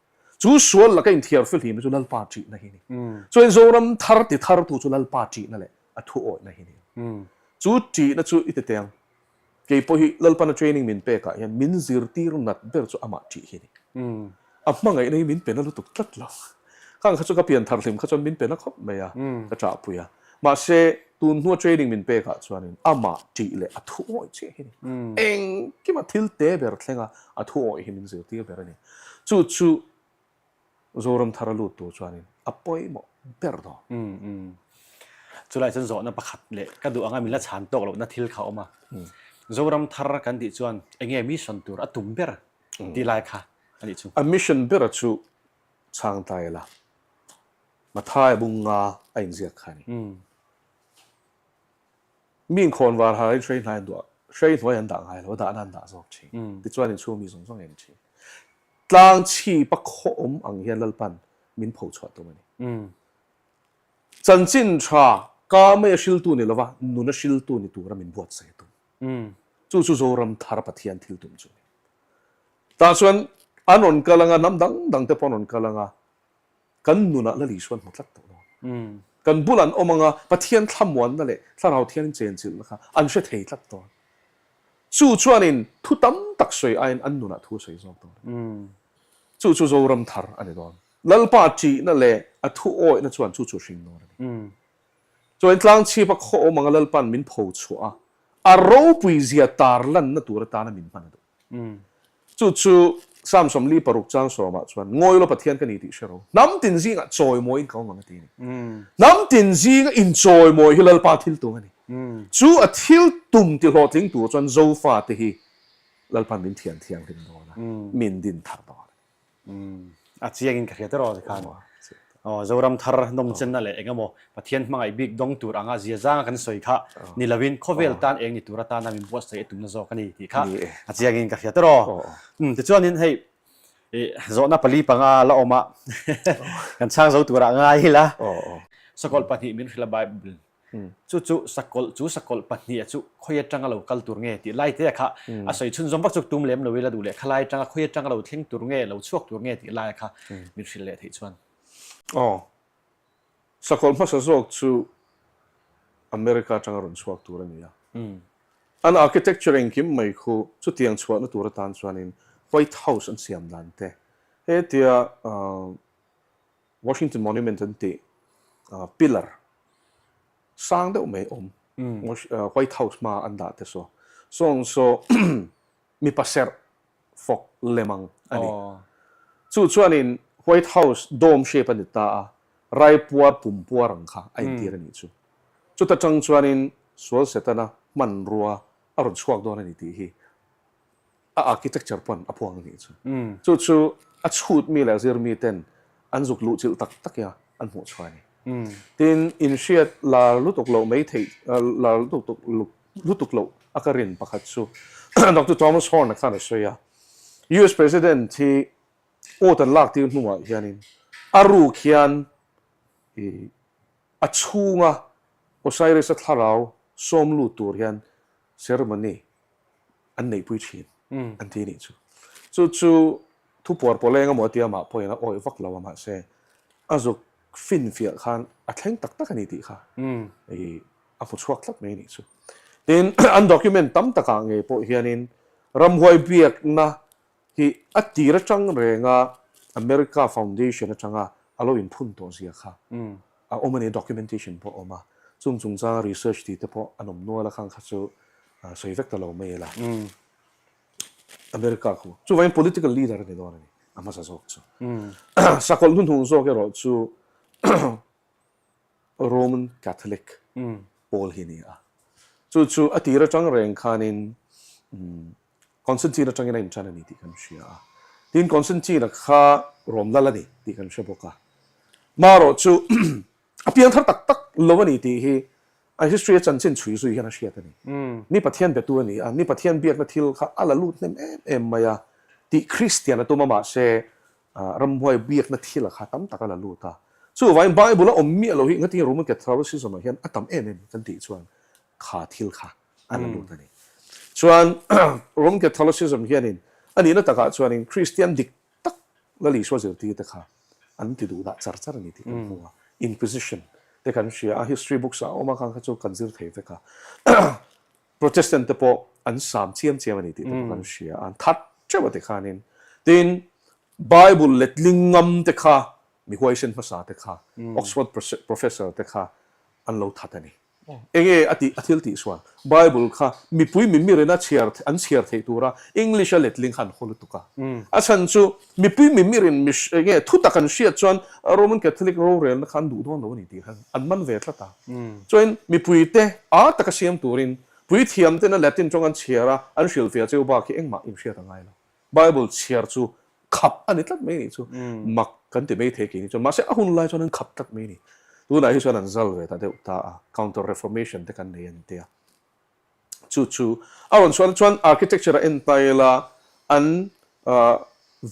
Chu sual laka inthiar fihlim chu Lalpa ṭihna hi a ni. Chuan Zoram thar ti thartu chu Lalpa ṭihna leh a thu awihna hi a ni. Chu ṭihna chu i ti teh ang. Kei pawh hi Lalpana training min pekah hian min zirtir nat ber chu amah ṭih hi a ni. A hmangaihna hi min pe na lutuk tlat lo. Khang kha chu ka pian thar hlim kha chuan min pe na khawp mai a, ka ṭahpui a. Mahse, tun hnua training min pekah chuanin amah ṭih leh a thu awih chiah hi a ni. Engkima thil te ber thlenga a thu awih hi min zirtir ber a ni. Chu chu Zoram thar a lut tur chuanin a pawimawh ber dawn. Chulai chuan zawhna pakhat leh ka duh anga min la chhan tawk lohna thil kha a awm a. Zoram thar kan tih chuan enge mission tur a tum ber tih lai kha a nih chu. A mission bera chu chhang ta ila, Mathai bunga a inziak kha a ni. Mi inkhawn var har in hrei hnai an duah, hrei hnuai an dah ngai lo, a dahna an dah zawk thin. Tichuan inchhung mi zawng zawng en thin. Tlang chhipa khaw awm ang hian Lalpan min pho chhuah tum a ni. Chanchin tha ka mai a hriltu ni lova, nun a hriltu ni tura min buatsaih a tum. Chu chu Zoram thar Pathian thil tum chu a ni. Tah chuan an rawn kal anga, hnam dang dang te pawh an rawn kal anga, Kan nunah Lal Isuan hmu tlat tawh dawn. Kan bul an awm anga Pathian thlamuanna leh Thlarau Thiangin chenchilhna kha an hre thei tlat dawn. Chu chuanin thu tam tak sawi aiin an nunah thu a sawi zawk dawn. Chu chu Zoram thar a ni dawn. Lalpa ṭihna leh a thu awihna chuan chu chu a hring dawn a ni. Chuan tlangchhipa khaw awm anga Lalpa'n min pho chhuah a, a ropui zia tarlanna tur atana min hman a duh. Chu chu Psalm 46 chang sawmah chuan, Ngawi lo Pathian ka ni tih hre ro, hnam tin zingah chawimawiin ka awm ang a ti a ni. Hnam tin zinga inchawimawi hi Lalpa thil tum a ni. Chu a thil tum ti hlawhtling tur chuan Zofate hi Lalpa'n min thian thianghlim dawn a, min din thar dawn a ni. A chiangin ka hria tawh tikhan aw Zoram thar nawmchenna leh eng emaw Pathian hmangaih bik dawng tur anga zia zanga kan sawi kha ni lovin khawvel tan eng ni tur atana min buatsaih a tumna zawk a ni tih kha a chiangin ka hria tawh aw. Tichuanin hei zawhna pali panga la awm a kan chhang zo turah ngai ila sakawlh pahnih min hrilh a Bible Chu chu sakawlh chu sakawlh pahniha chu khawi atanga lo kal tur nge tih lai te kha a sawi chhunzawm vak chu tum lem lo ila duh leh khalai atanga khawi atanga lo thleng tur nge lo chhuak tur nge tih lai kha min hrilh leh theih chuan. Aw. Sakawlh hmasa zawk chu America atanga rawn chhuak tur a ni a. An architecture engkim mai khu chutiang chhuahna tur atan chuanin White House an siam dan te hetia Washington Monument an tih pillar sang deuh mai awm White House hma an dah te saw sawng saw mipa serh fawk lem ang a ni. Chu chuanin White House dome shape a ni ta a, raipuar pumpuar ang kha a intir a nih chu. Chuta tang chuanin sual Setana hmanrua a rawn chhuak dawn a ni tih hi a architecture pawn a puang a nih chu. Chu chu a chhut mi leh a zir mi ten an zuk luh chilh tak tak ia an hmuh chhuah a ni. Tin, inhriat lar lutuk loh mai theih lar lutuk lutuk loh a ka rin pakhat chu Doctor Thomas Horn-a khan a sawi a, US President hi oath an lak tir hnuah hianin a ruk hian i a chhunga Osiris-a thlarau sawm lut tur hian ceremony an neihpui thin an ti nih chu. Chu chu thu puar pawh leng emaw a ti a mah pawhin a awih vak lo a mahse a zuk finfiah khan a thleng tak tak a ni tih kha i a hmu chhuak tlat mai nih chu. Tin an document tam takah ngei pawh hianin ramhuai biakna hi a tir atang renga America Foundation atanga a lo inphun tawh zia kha a awm a ni, documentation pawh a awm a, chung chungchanga research tih te pawh an awm nual a, khang kha chu sawi vek ta lo mai ila. America khu chuvangin political leader a ni dawn a ni, a hmasa zawk chu. Sakawlh hnuhnung zawk erawh chu. Roman Catholic pawl hi a ni a. Chu chu a tir atang reng khanin Constantine atangin a intan a ni tih kan hria a. Tin, Constantine-a kha Rom lal a ni tih kan hre bawk a. Marawh chu a piang thar tak tak lo a ni tih hi a history a chanchin chhui zui hian a hriat a ni. Ni Pathian betu a ni a, ni Pathian biakna thil kha a la lut hnem em em mai a tih Kristian a tum a mahse ramhuai biakna thil a kha tam tak a la lut a. Chuvangin Bible a awm miah lo hi ngatinge Roman Catholicism ah hian a tam em em kan tih chuan kha thil kha a la lut a ni. Chuan Roman Catholicism hianin a nihna takah chuanin Kristian dik tak Lal Isua zirtirte kha an ti duh dah char char a ni tih kan hmu a. Inquisition te kan hria a, history books ah a awm a khang kha chu kan zir thei vek a. Protestant te pawh an sam chiam chiam a ni tih te pawh kan hria a, an that teuh a ti khanin. Tin, Bible letling ngam te kha mi huaisen hmasa te kha Oxford professor te kha an lo that a ni. Enge a tih a thil tih sual? Bible kha mipui mimirin a chhiar an chhiar theih tura English a letling kha an haw lutuk a. A chhan chu mipui mimirin enge thu tak an hriat chuan Roman Catholic rorelna kha an duh dawn lo a ni tih khan an man ve tlat a. Chuan mipuite a taka siam turin puithiam tena Latin tawng an chhiar a, an hrilhfiah cheu bak hi engmah inhriat a ngai lo. Bible chhiar chu khap a ni tlat mai nih chu mak kan ti mai thei keini chuan mahse a hun lai chuan an khap tlat mai ni. Tunah hi chuan an zal ve ta deuh ta a, counter reformation te kan nei an tia. Chu chu a rawn chhuah na chuan architecture a en ta ila an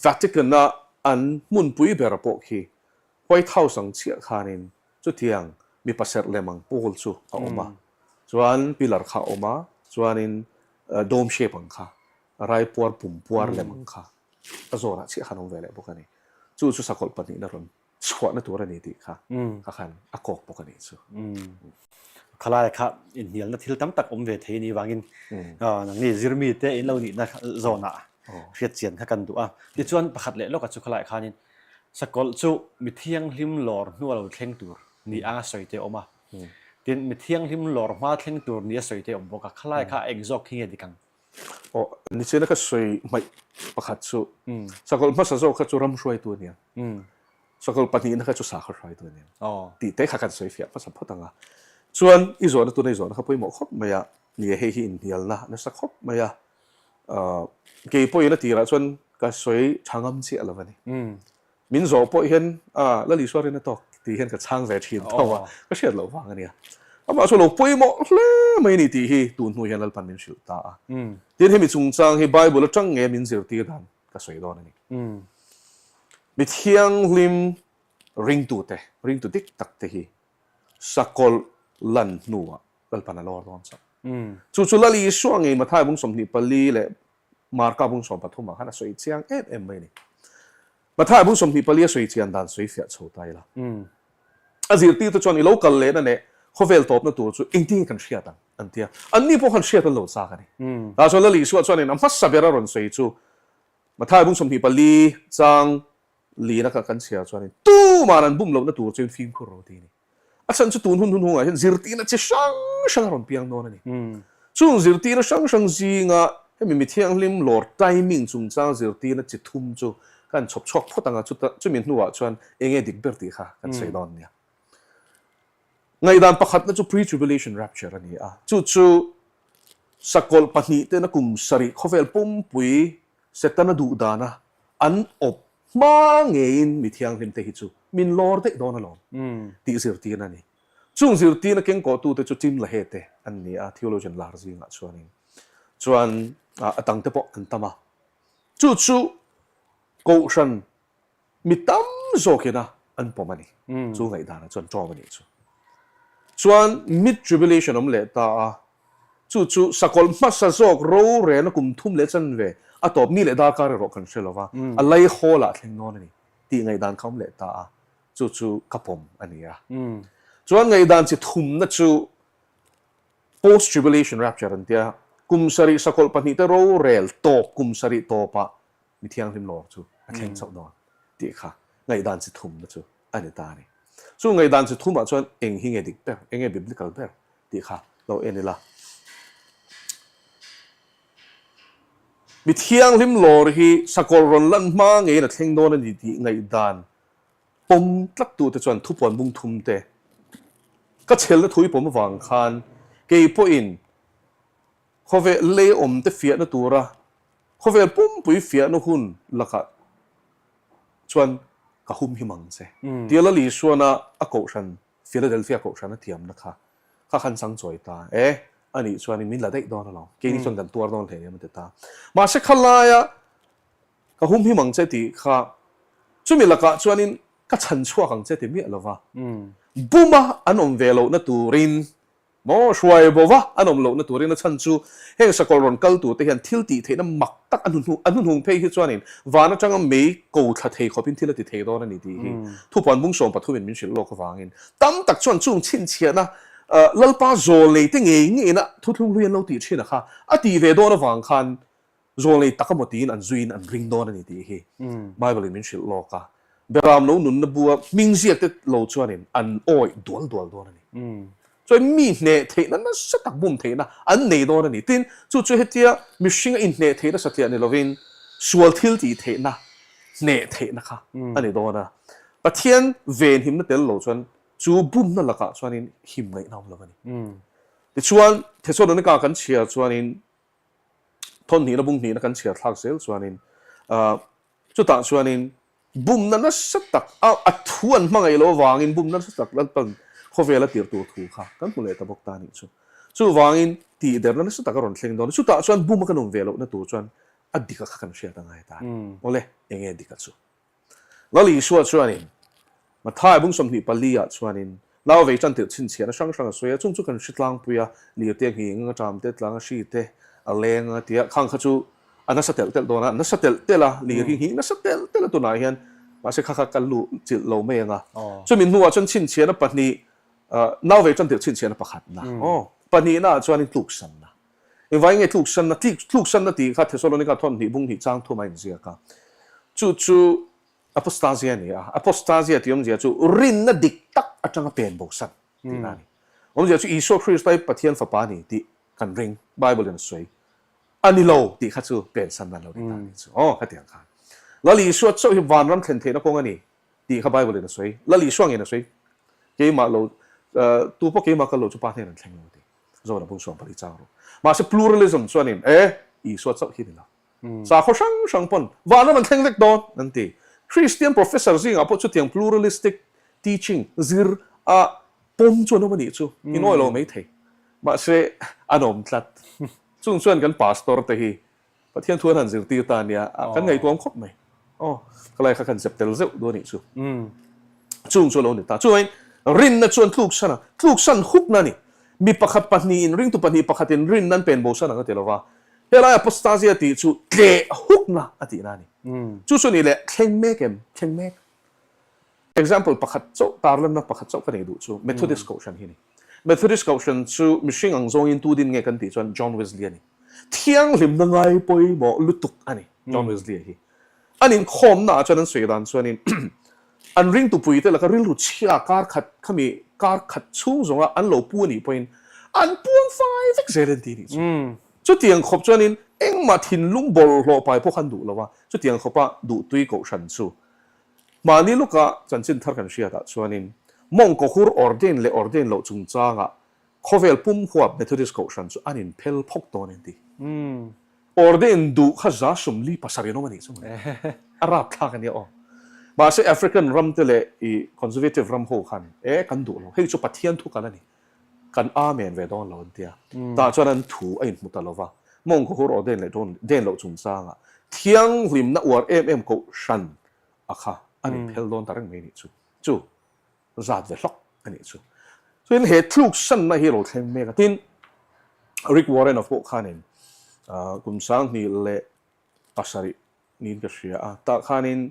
Vatican a an hmunpui ber pawh khi White House ang chiah khanin chutiang mipa serh lem ang pawl chu a awm a, chuan pillar kha a awm a, chuanin dome shape ang kha Raipuar pumpuar lem ang kha a zawnah chiah khan awm ve leh bawk a ni. Chu chu sakawlh pahnihna rawn chhuahna tur a ni tih kha ka khan a kawk bawk a nih chu. Khalaia kha inhnialna thil tam tak awm ve thei a nih vangin nangni zirmi te in lo nihna zawnah hriat chian kha kan duh a. Tichuan pakhat leh lawka chu khalaiah khanin sakawlh chu mi thianghlim lawr hnua lo thleng tur ni anga sawi te a awm a. Tin, mi thianghlim lawr hma thleng tur ni a sawi te a awm bawk a. Khalai kha eng zawk khi nge dik ang? Aw, nichina ka sawi hmaih pakhat chu sakawlh hmasa zawk kha chu ram hruaitu a nia, sakawlh pahnihna kha chu sakhaw hruaitu a nia tih te kha kan sawi fiah hmasa phawt ang a. Chuan i zawhna tuna i zawhna kha pawimawh khawp mai a, ni e hei hi inhnialna nasa khawp mai a, kei pawhin a tirah chuan ka sawi tha ngam chiah lo a ni. Min zawh pawh hian a Lal Isua rin a tawk tih hian ka chhang ve thin tho a, ka hriat loh vang a nia. Amah chu lo pawimawh hle mai a ni tih hi tun hnu hian Lalpan min hrilh ta a. Tin hemi chungchang hi Bible atang nge min zirtir dan ka sawi dawn a ni. Mi thianghlim ringtute, ringtu dik tak te hi sakawlh lan hnuah Lalpan a lawr dawn chauh. Chu chu Lal Isua ngei Mathai bung 24 leh Marka bung 13 ah khan a sawi chiang em em mai a ni. Mathai bung 24 a sawi chian dan sawi fiah chho ta ila. A zirtirte chuan i lo kal lehna leh khawvel tawpna tur chu engtin nge kan hriat ang an ti a. Anni pawh khan hriat an lo chak a ni. Tah chuan Lal Isua chuanin a hmasa ber a rawn sawi chu Mathai bung 24 chang lina kha kan chhiar chuanin tuman an bum lohna tur chuin fimkhur ro ti a ni. A chhan chu tun hun hun hungah hian zirtirna chi hrang hrang a rawn piang dawn a ni. Chung zirtirna hrang hrang zinga hemi mi thianghlim lawr timing chungchang zirtirna chi thum chu kan chhawp chhuak phawt ang a, chuta chumi hnuah chuan eng nge dik ber tih kha kan sawi dawn nia. Ngaihdan pakhatna chu pre-tribulation rapture a ni a, chu chu sakawlh pahnihten a kum sarih khawvel pumpui Setana duh dana an awp Hma ngeiin mi thianghlimte hi chu min lawr daih dawn alawm tih zirtirna a ni. Chung zirtirna kengkawhtute chu Tim LaHaye te an ni a, theologian lar zingah chuanin chuan a dangte pawh an tam a. Chu chu Kohhran mi tam zawkina an pawm a ni. Chu ngaihdanah chuan ṭawm a nih chu. Chuan mid-tribulation awm leh ta a, Chu chu sakawlh hmasa zawk rorelna kum thum leh chanve a tawp ni leh darkar erawh kan hre lova, a lei hawl ah thleng dawn a ni tih ngaihdan kha awm leh ta a, chu chu ka pawm a ni a. Chuan ngaihdan chi thumna chu post tribulation rapture an tia, kum sarih sakawlh pahnihte rorel tawp kum sarih tawpah mi thianghlim lawr chu a thleng chauh dawn tih kha ngaihdan chi thumna chu a ni ta a ni. Chu ngaihdan chi thumah chuan eng hi nge dik ber, eng nge biblical ber tih kha lo en ila. Mi thianghlim lawr hi sakawlh rawn lan hma ngeiin a thleng dawn a ni tih ngaihdan pawm tlattute chuan thupuan bung thum te. Ka chhelna thui pawm avang khan kei pawhin khawvel lei awmte fiahna tura khawvel pumpui fiahna hun lakah chuan ka hum him ang che. Tia Lal Isuana a kohhran, Philadelphia kohhran a thiamna kha, kha khan chang chawi ta e, anih chuanin min la daih dawn alawm, keini chuan kan tuar dawn hle em a ti ta. Mahse khalaia ka hum him ang che tih kha chumi lakah chuanin ka chhan chhuak ang che ti miah lova, buma an awm ve lohna turin Maw hruai bo va an awm lohna turin a chhan chu heng sakawlh rawn kal turte hian thil tih theihna mak tak a hnuhnung a hnuhnung phei hi chuanin van atanga mei ko thla thei khawpin thil a ti thei dawn a ni tih hi thupuan bung 13 in min hrilh lawk avangin tam tak chuan chung chhinchhiahna Lalpa zawl neite ngei ngeina thuthlung hlui an lo tih thin a kha a tih ve dawn avang khan Zawlnei tak emaw tiin an zuiin an ring dawn a ni tih hi Bible in min hrilh lawk a. Beram lo nunna bua hming ziak te lo chuanin an awih dual dual dawn a ni. Chuan mi hneh theihna nasa tak bum theihna an nei dawn a ni. Tin, chu chu hetia mihringa inhneh theihna satliah ni lovin sual thil tih theihna hneh theihna kha a ni dawn a. Pathian venhimna tel lo chuan chu bumna lakah chuanin him ngaihna awm lo a ni. Tichuan, Thesalonika kan chhiar chuanin Thawn hnihna bung hnihna kan chhiar thlak zel chuanin chutah chuanin bumna nasa tak a a thu an hmangaih loh avangin bumna nasa tak Lalpan khawvel a tir tur thu kha kan hmu leh ta bawk ta a nih chu. Chuvangin tihderna nasa tak a rawn thleng dawn a, chutah chuan buma kan awm ve lohna tur chuan a dika kha kan hriat a ngai ta a ni. Awle, enge dika chu? Lal Isua chuanin Mathai bung 24 ah chuanin nau vei tan tirh chhinchhiahna hrang hrang a sawi a, chung chu kan hre tlangpui a, lirte a nghing a, ṭam te tlang a, hri te a leng a tia, khang kha chu a nasa telh telh dawn a, a nasa telh telh a, lir hi nghing nasa telh telh a tunah hian mahse kha kha ka luh chilh lo mai ang a. Chumi hnuah chuan chhinchhiahna pahnih, nau vei tan tirh chhinchhiahna pakhatna, aw, pahnihna ah chuanin tluksanna. Engvai nge tluksanna, tluksanna tih kha Thesalonika thawn hnih bung hnih chang thum a inziak a. Chu chu Apostasia a ni a. Apostasia tih awmzia chu rinna dik tak atanga pen bosan tihna a ni. Awmzia chu Isua Krista hi Pathian Fapa a ni tih kan ring, Bible in a sawi a ni lo tih kha chu pensan an lo ni ta a nih chu. Aw, khatiang khan. Lal Isua chauh hi vanram thlen theihna kawng a ni tih kha Bible in a sawi. Lal Isua ngeiin a sawi. Keimah lo, tu pawh keimah kal lo chu Pa hnen an thleng lo a ti. Zawn a bung 14 chang rawh. Mahse pluralism chuanin e, Isua chauh hi ni lo. Sakhaw hrang hrang pawn vanram an thleng vek dawn an ti. Christian professor zingah pawh chutiang pluralistic teaching zir a pawm chu an awm a nih chu. In awih lo mai thei. Mahse an awm tlat. Chung chuan kan pastor te hi Pathian thu an han zirtir ta ania, kan ngaihtuam khawp mai. Aw, ka lai kha kan zep tel zeuh duh a nih chu. Chung chu a lo ni ta. Chuan rinna chuan tluksan a, tluksan hukna a ni. Mi pakhat pahnihin, ringtu pahnih pakhatin rinna an pen bosan ang a ti lo va. Helai apostasia tih chu tleh hukna a tihna a ni. Chu chu a nih leh thleng mek em? Thleng mek. Example pakhat chauh, tarlanna pakhat chauh ka nei duh chu Methodist Kohhran hi a ni. Methodist Kohhran chu mihring ang zawngin tu din nge kan tih chuan John Wesley a ni. Thianghlimna ngai pawimawh lutuk a ni John Wesley hi. An inkhawmna ah chuan an sawi dan chuanin an ringtupuite laka rilru chhia kar khat khami kar khat chhung zawnga an lo pu a nih pawhin an puang fai vek zel an ti nih chu. Chutiang khawp chuanin engmah thinlung bawlhhlawh pai pawh khan duh lo a, chutiang khawpa duhtui Kohhran chu Mahni luka chanchin thar kan hriatah chuanin mawngkaw hur ordain leh ordain loh chungchangah khawvel pum huap Methodist Kohhran chu an inphel phawk dawn an ti. Ordain duh kha 47 an awm a nih chu mawle. A rapthlak a nia aw. Mahse African ram te leh i Conservative ram ho khan e kan duh lo, hei chu Pathian thu kal a ni, kan amen ve dawn lo an ti a. Tah chuan an thu a inhmu ta lo va, mawngkaw hur ordain leh dawn loh chungchangah thianghlimna uar em em Kohhran a kha an inphel dawn ta reng mai nih chu, chu zat ve hlawk a nih chu. Chuan he tluksanna hi a lo thleng mek a, tin Rick Warren-a pawh khanin kum 2007 niin ka hria a, tah khanin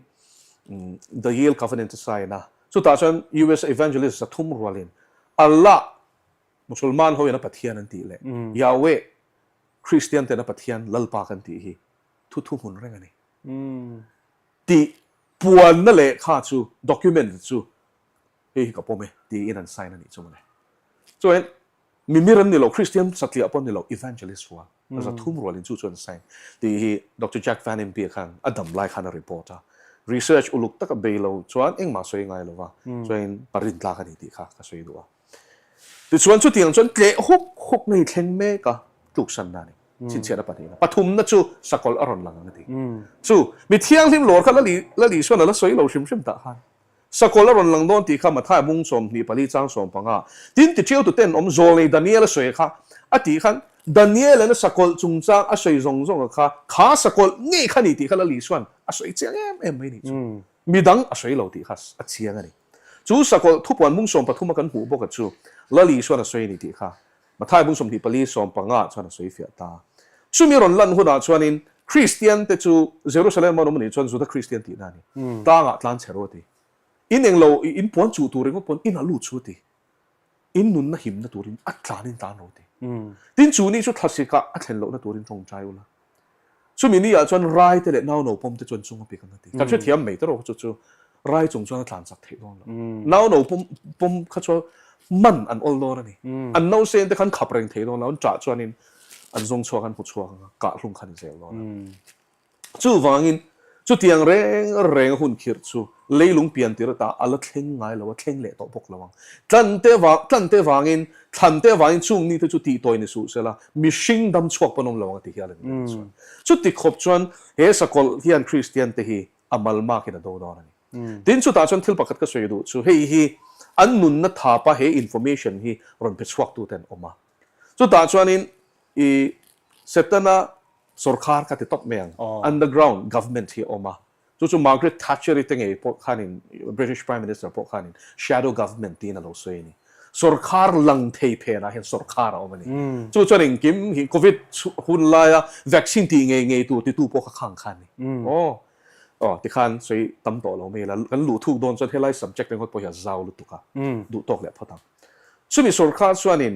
The Yale Covenant a sign a, chutah chuan US evangelist 300 rualin Allah, Musulman hoin a Pathian an tih leh Yahweh, Kristian ten a Pathian Lalpa kan tih hi thu thuhmun reng a ni. Tih puanna lehkha chu, document chu, hei hi ka pawm e tiin an sign a nih chu mawle. Chuan mimir an ni lo, Christian satliah pawh an ni lo, evangelist rual, 300 rualin chu chu an sign tih hi Doctor Jack Van Impe khan a dam lai khan a report a. Research uluk taka bei lo chuan engmah sawi ngai lo va, chuan pa rintlak a ni tih kha ka sawi duh a. Tichuan chutiang chuan tleh huk huk na hi thleng mek a, tluksanna a ni. Chhinchhiahna pahnihna. Pathumna chu sakawlh a rawn lang ang a ti. Chu mi thianghlim lawr kha Lali chuan a la sawi lo hrim hrim tah khan. Sakawlh a rawn lang dawn tih kha Mathaia bung 24 chang 15 tin tiṭiau tuten awm zawlnei Daniel a sawi kha a tih khan Daniel-an a sakawlh chungchang a sawi zawng zawng a kha kha sakawlh ngei kha ni tih kha Lali chuan a sawi chiang em em mai ni chu. Midang a sawi lo tih kha a chiang a ni. Chu sakawlh thupuan bung 13 a kan hmuh bawk a chu Lali chuan a sawi a ni tih kha Mathai bung 24 15 chuan a sawi fiah ta. Chumi rawn lan hunah chuanin Kristian te chu Jerusalem an awm anih chuan Juda Kristian tihna a ni. Tlangah tlan chhe rawh a ti. In englo in puan chuh tur ringawt pawn inah lut chu a ti. In nunna himna turin a tlanin tlan rawh a ti. Tin chu ni chu thlasikah a thlen lohna turin tawngtai ula. Chumi ni ah chuan rai te leh nau no pawm te chuan chung a pik ang a ti. Kan hrethiam mai tawrh chu chu rai chung chuan a tlan chak theih dawn lo. Nau no pawm pawm kha chu man an awl dawn a ni. An no sen te khan khap reng thei dawn lo, an ṭah chuanin an zawng chhuak an hmu chhuak ang a, kah hlung kha ni zel dawn a. Chuvangin chutiang reng reng a hun khirh chu leilung pian tir ata a la thleng ngai lo a, thleng leh tawh bawk lo ang. Tlan te vang tlan te vangin thlan te vangin chung ni te chu tih tawi ni suh sela, mihring dam chhuak pawn awm lo ang a ti hial a ni leh chuan. Chuti khawp chuan he sakawlh hian Kristian te hi a malmakin a do dawn a ni. Tin chutah chuan thil pakhat ka sawi duh chu hei hi an nunna thapa he information hi rawn pe chhuak tute an awm a. Chutah chuanin i Setana sorkar ka ti tawp mai ang, underground government hi a awm a. Chu chu Margaret Thatcher-i te ngei pawh khanin British Prime Minister pawh khanin shadow government tiin a lo sawi a ni. Sorkar lang thei phenah hian sorkar a awm a ni. Chu chuan engkim hi Covid hun laia vaccine tih ngei ngei tur titu pawh kha khang kha a ni. Aw. Aw, tikhan sawi tam tawh lo mai la, kan luh thuk dawn chuan helai subject ringawt pawh hi a zau lutuk a, duh tawk leh phawt ang. Chumi sorkar chuanin,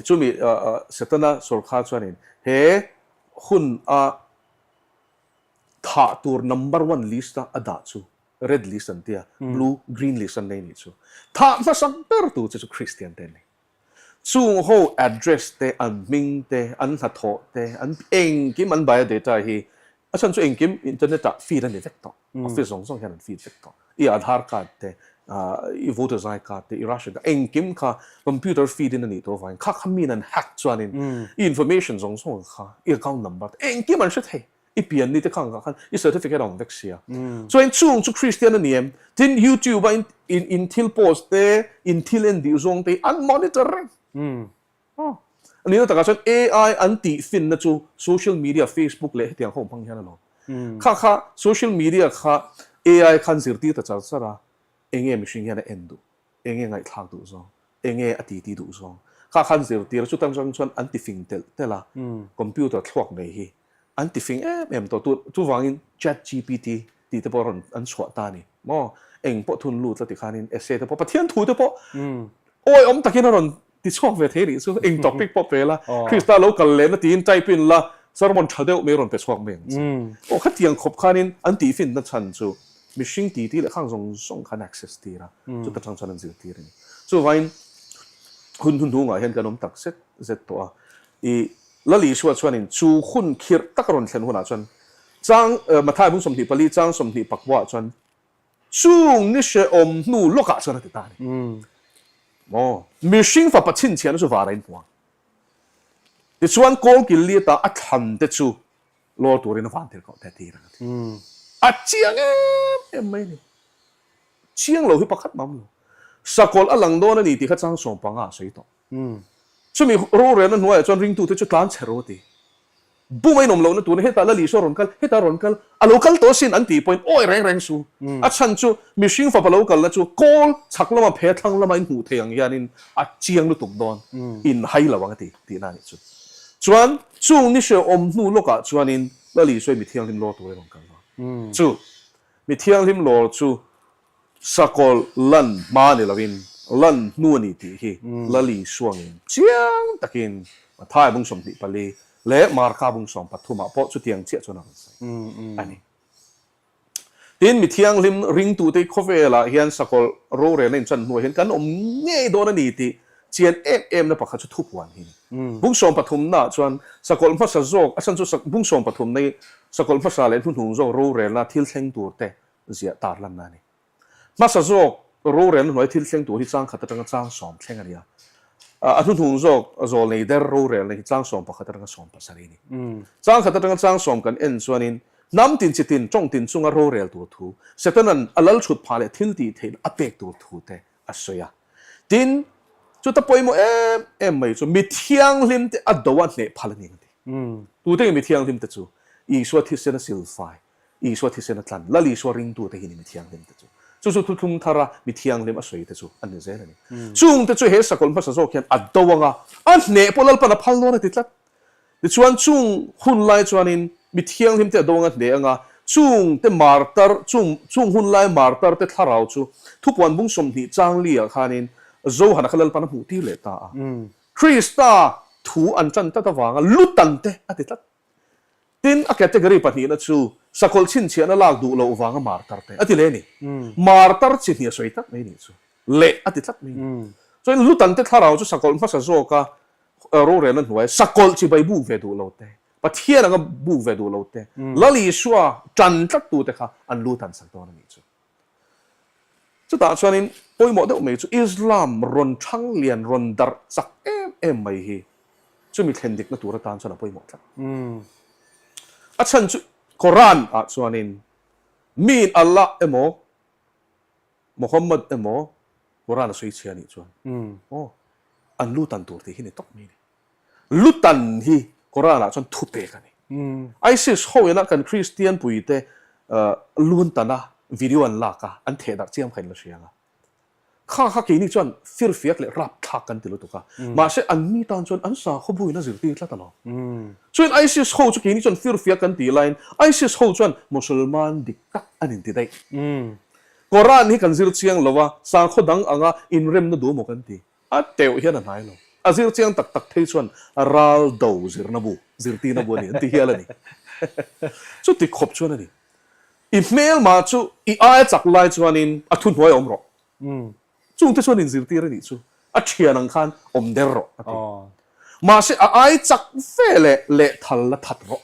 chumi Setana sorkar chuanin he hun a thah tur number one list a a dah chu red list an tia, blue, green list an nei nih chu. Thah hmasak ber tur che chu Kristian te an ni. Chung ho address te, an hming te, an hnathawh te, an engkim an biodata hi a chhan chu engkim internet ah feed a ni vek tawh. Office zawng zawng hian an feed vek tawh. I Aadhaar card te, i voters I card te, i ration card, engkim kha computer feed in a nih tawh avangin kha kha miin an hack chuanin i information zawng zawng kha, i account number te, engkim an hre thei. I pian ni te kha ang kah khan i certificate a awm vek sia. Chuan chung chu Christian a ni em? Tin YouTube a in in thil post te, in thil en dih zawng te hi an monitor reng. Aw. A nihna takah chuan AI an tih finna chu social media Facebook leh hetiang ho hmang hian a lawm. Kha kha social media kha AI khan zirtir ta char char a, enge mihring hian a en duh? Enge ngaihthlak duh zawng? Enge a titi duh zawng? Kha khan zirtir a, chutang chang chuan an tifing telh telh a, computer thluak nei hi an tifing em em tawh. Tu chuvangin chat gpt tih te pawh rawn an chhuah ta a ni maw? Eng pawh thun lut la ti khanin essay te pawh Pathian thu te pawh awiawm takin a rawn ti chhuak ve thei rih chu. Eng topic pawh pe la, Krista lo kal lehna tiin type in la sermon tha deuh mai rawn pe chhuak mai ang che. Aw khatiang khawp khanin an tihfinna chhan chu mihring titi leh khang zawng zawng khan access tir a, chuta tang chuan an zirtir a ni. Chuvangin hun hnuhnungah hian kan awm tak zet zet tawh a, i Lal Isua chuanin chu hun khirh tak a rawn thlen hunah chuan chang Mathai bung 24 chang 20 pakua chuan chung ni hrehawm hnu lawkah chuan a ti ta a ni. Maw? Mihring fapa chhinchhiahna chu vara inhmu ang. Tichuan kawlkil liata a thlan te chu lawr turin a van tirhkoh te a tir ang a ti. A chiang em em mai a ni. Chiang lo hi pakhat mah a awm lo. Sakawlh a lang dawn a ni tih kha chang 15 a sawi tawh. Chumi rorelna hnuaiah chuan ringtute chu tlan chhe rawh a ti. Bum a inawm lohna turin hetah Lal Isua rawn kal, hetah rawn kal, a lo kal tawh asin an tih pawhin awi reng reng su. A chhan chu mihring fapa lo kalna chu kawl chhak lama phe thlang lama inhmuh thei ang hianin a chiang lutuk dawn, in hai lo ang a ti tihna a nih chu. Chuan chung ni hrehawm hnu lawkah chuanin Lal Isua i mi thianghlim lawr turin rawn kal dawn. Chu mi thianghlim lawr chu Sakawlh lan hma ni loin lan hnu a ni tih hi Lali Suangin chiang takin Mathai bung 24 leh Marka bung 13 ah pawh chutiang chiah chuan a rawn sawi a ni. Tin, mi thianghlim ringtute khawvelah hian sakawlh rorelna inchan hnuah hian kan awm ngei dawn a ni tih chian em emna pakhat chu thupuan hi a ni. Bung 13 naah chuan sakawlh hmasa zawk, a chhan chu bung 13 na hi sakawlh hmasa leh hnuhnung zawk rorelna thil thleng turte ziah tar lanna a ni. Hmasa zawk Rorelna hnuai thil thleng tur hi chang khat atanga chang sawm thleng a ni a. A hnuhnung zawk zawlnei der rorelna hi chang 11 atanga 17 a ni. Chang khat atanga chang sawm kan en chuanin hnam tin chi tin tawng tin chunga rorel tur thu, Setanan a lal thut phah leh thil tih theihna a pek tur thu te a sawi a. Tin, chuta pawimawh em em mai chu mi thianghlim te a do a hneh phal a ni ang a ti. Tute nge mi thianghlim te chu? Isua thisen a silfai Isua thisen a tlan, Lal Isua ringtute hi ni mi thianghlim te chu. Chu chu thuthlung thara mi thianghlim a sawi te chu an ni zel a ni. Chungte chu he sakawlh hmasa zawk hian a do ang a, a hneh pawh Lalpan a phal dawn a ti tlat. Tichuan chung hun lai chuanin mi thianghlim te a do ang a hneh ang a, chungte martar, chung chung hun lai martar te thlarau chu thupuan bung 20 chang li ah khanin Johana kha Lalpan a hmuh tir leh ta a. Krista thu an tan tlat avanga lutan te a ti tlat. Tin, a category pahnihna chu sakawlh chhinchhiahna lak duh loh vanga martar te a ti leh a ni. Martar chi hnih a sawi tlat mai nih chu leh a ti tlat mai a ni. Chuan Lutante thlarau chu sakawlh hmasa zawka rorelna hnuai sakawlh chibai buk ve duh lo te, Pathian anga buk ve duh lo te, Lal Isua tan tlat tute kha an lu tan sak dawn a nih chu. Chutah chuanin pawimawh deuh mai chu Islam rawn thang lian rawn darh chak em em mai hi chumi thlen dikna tur atan chuan a pawimawh tlat. A chhan chu Quran ah chuanin miin Allah emaw Muhammad emaw Quran a sawi chhia anih chuan aw an lu tan tur tih hi ni tawp mai a ni. Lutan hi Quran ah chuan thupek a ni. ISIS ho ina kan Kristian puite lun tana video an lak a, an theh darh chiam kha in la hria ang a. Kha kha keini chuan firfiak leh rapthlak kan ti lutuk a. Mahse an mi tan chuan an sakhaw buin a zirtir tlat alawm. Chuan ISIS ho chu keini chuan firfiak kan tih laiin ISIS ho chuan Musulman dik tak an inti daih. Quran hi kan zir chiang lo a, sakhaw dang anga inremna duh maw kan ti. A teuh hian a hnai lo. A zir chiang tak tak phei chuan ral do zirna bu, zirtirna bu a ni an ti hial a ni. Chuti khawp chuan a ni. I hmelma chu i aia chak lai chuanin a thuhnuai awm rawh. Chungte chuan inzirtir a nih chu a thian ang khan awm der rawh a ti. Mahse a ai chak ve leh lehthal la that rawh.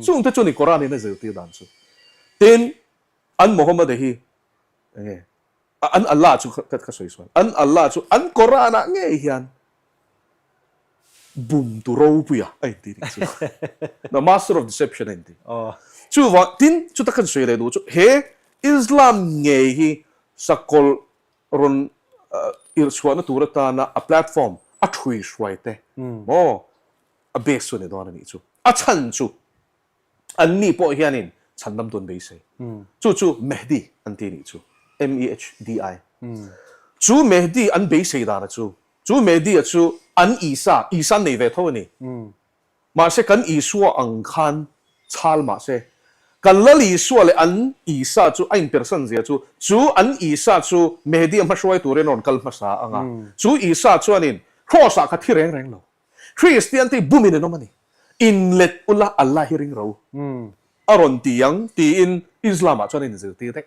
Chungte chuan i Quran in a zirtir dan chu. Tin, an Muhammad-a hi enge? An Allah chu ka sawi sual. An Allah chu an Quran ah ngei hian bum tu ropuia a inti nih chu. The master of deception a inti. Chuvang tin chuta kan sawi leh duh chu he Islam ngei hi sakawlh rawn irhchhuahna tur atana a platform a thui hruai te maw a base chu a ni dawn a nih chu. A chhan chu Anni pawh hianin chhandam tun beisei. Chu chu Mehdi an ti nih chu, M-E-H-D-I. Chu Mehdi an beisei dana chu, chu Mehdi-a chu an Isa, Isa an nei ve tho a ni. Mahse kan Isua ang khan chhal mahse, kan Lal Isua leh an Isa chu a inpersan zia chu, chu an Isa chu Mehdi-a hmahruai turin a rawn kal hmasa ang a, chu Isa chuanin Kraws-ah kha thi reng reng lo. Kristian te bumin an awm a ni. Inlet ula Allah hi ring ro a rawn ti ang tiin Islam ah chuan a inzirtir daih.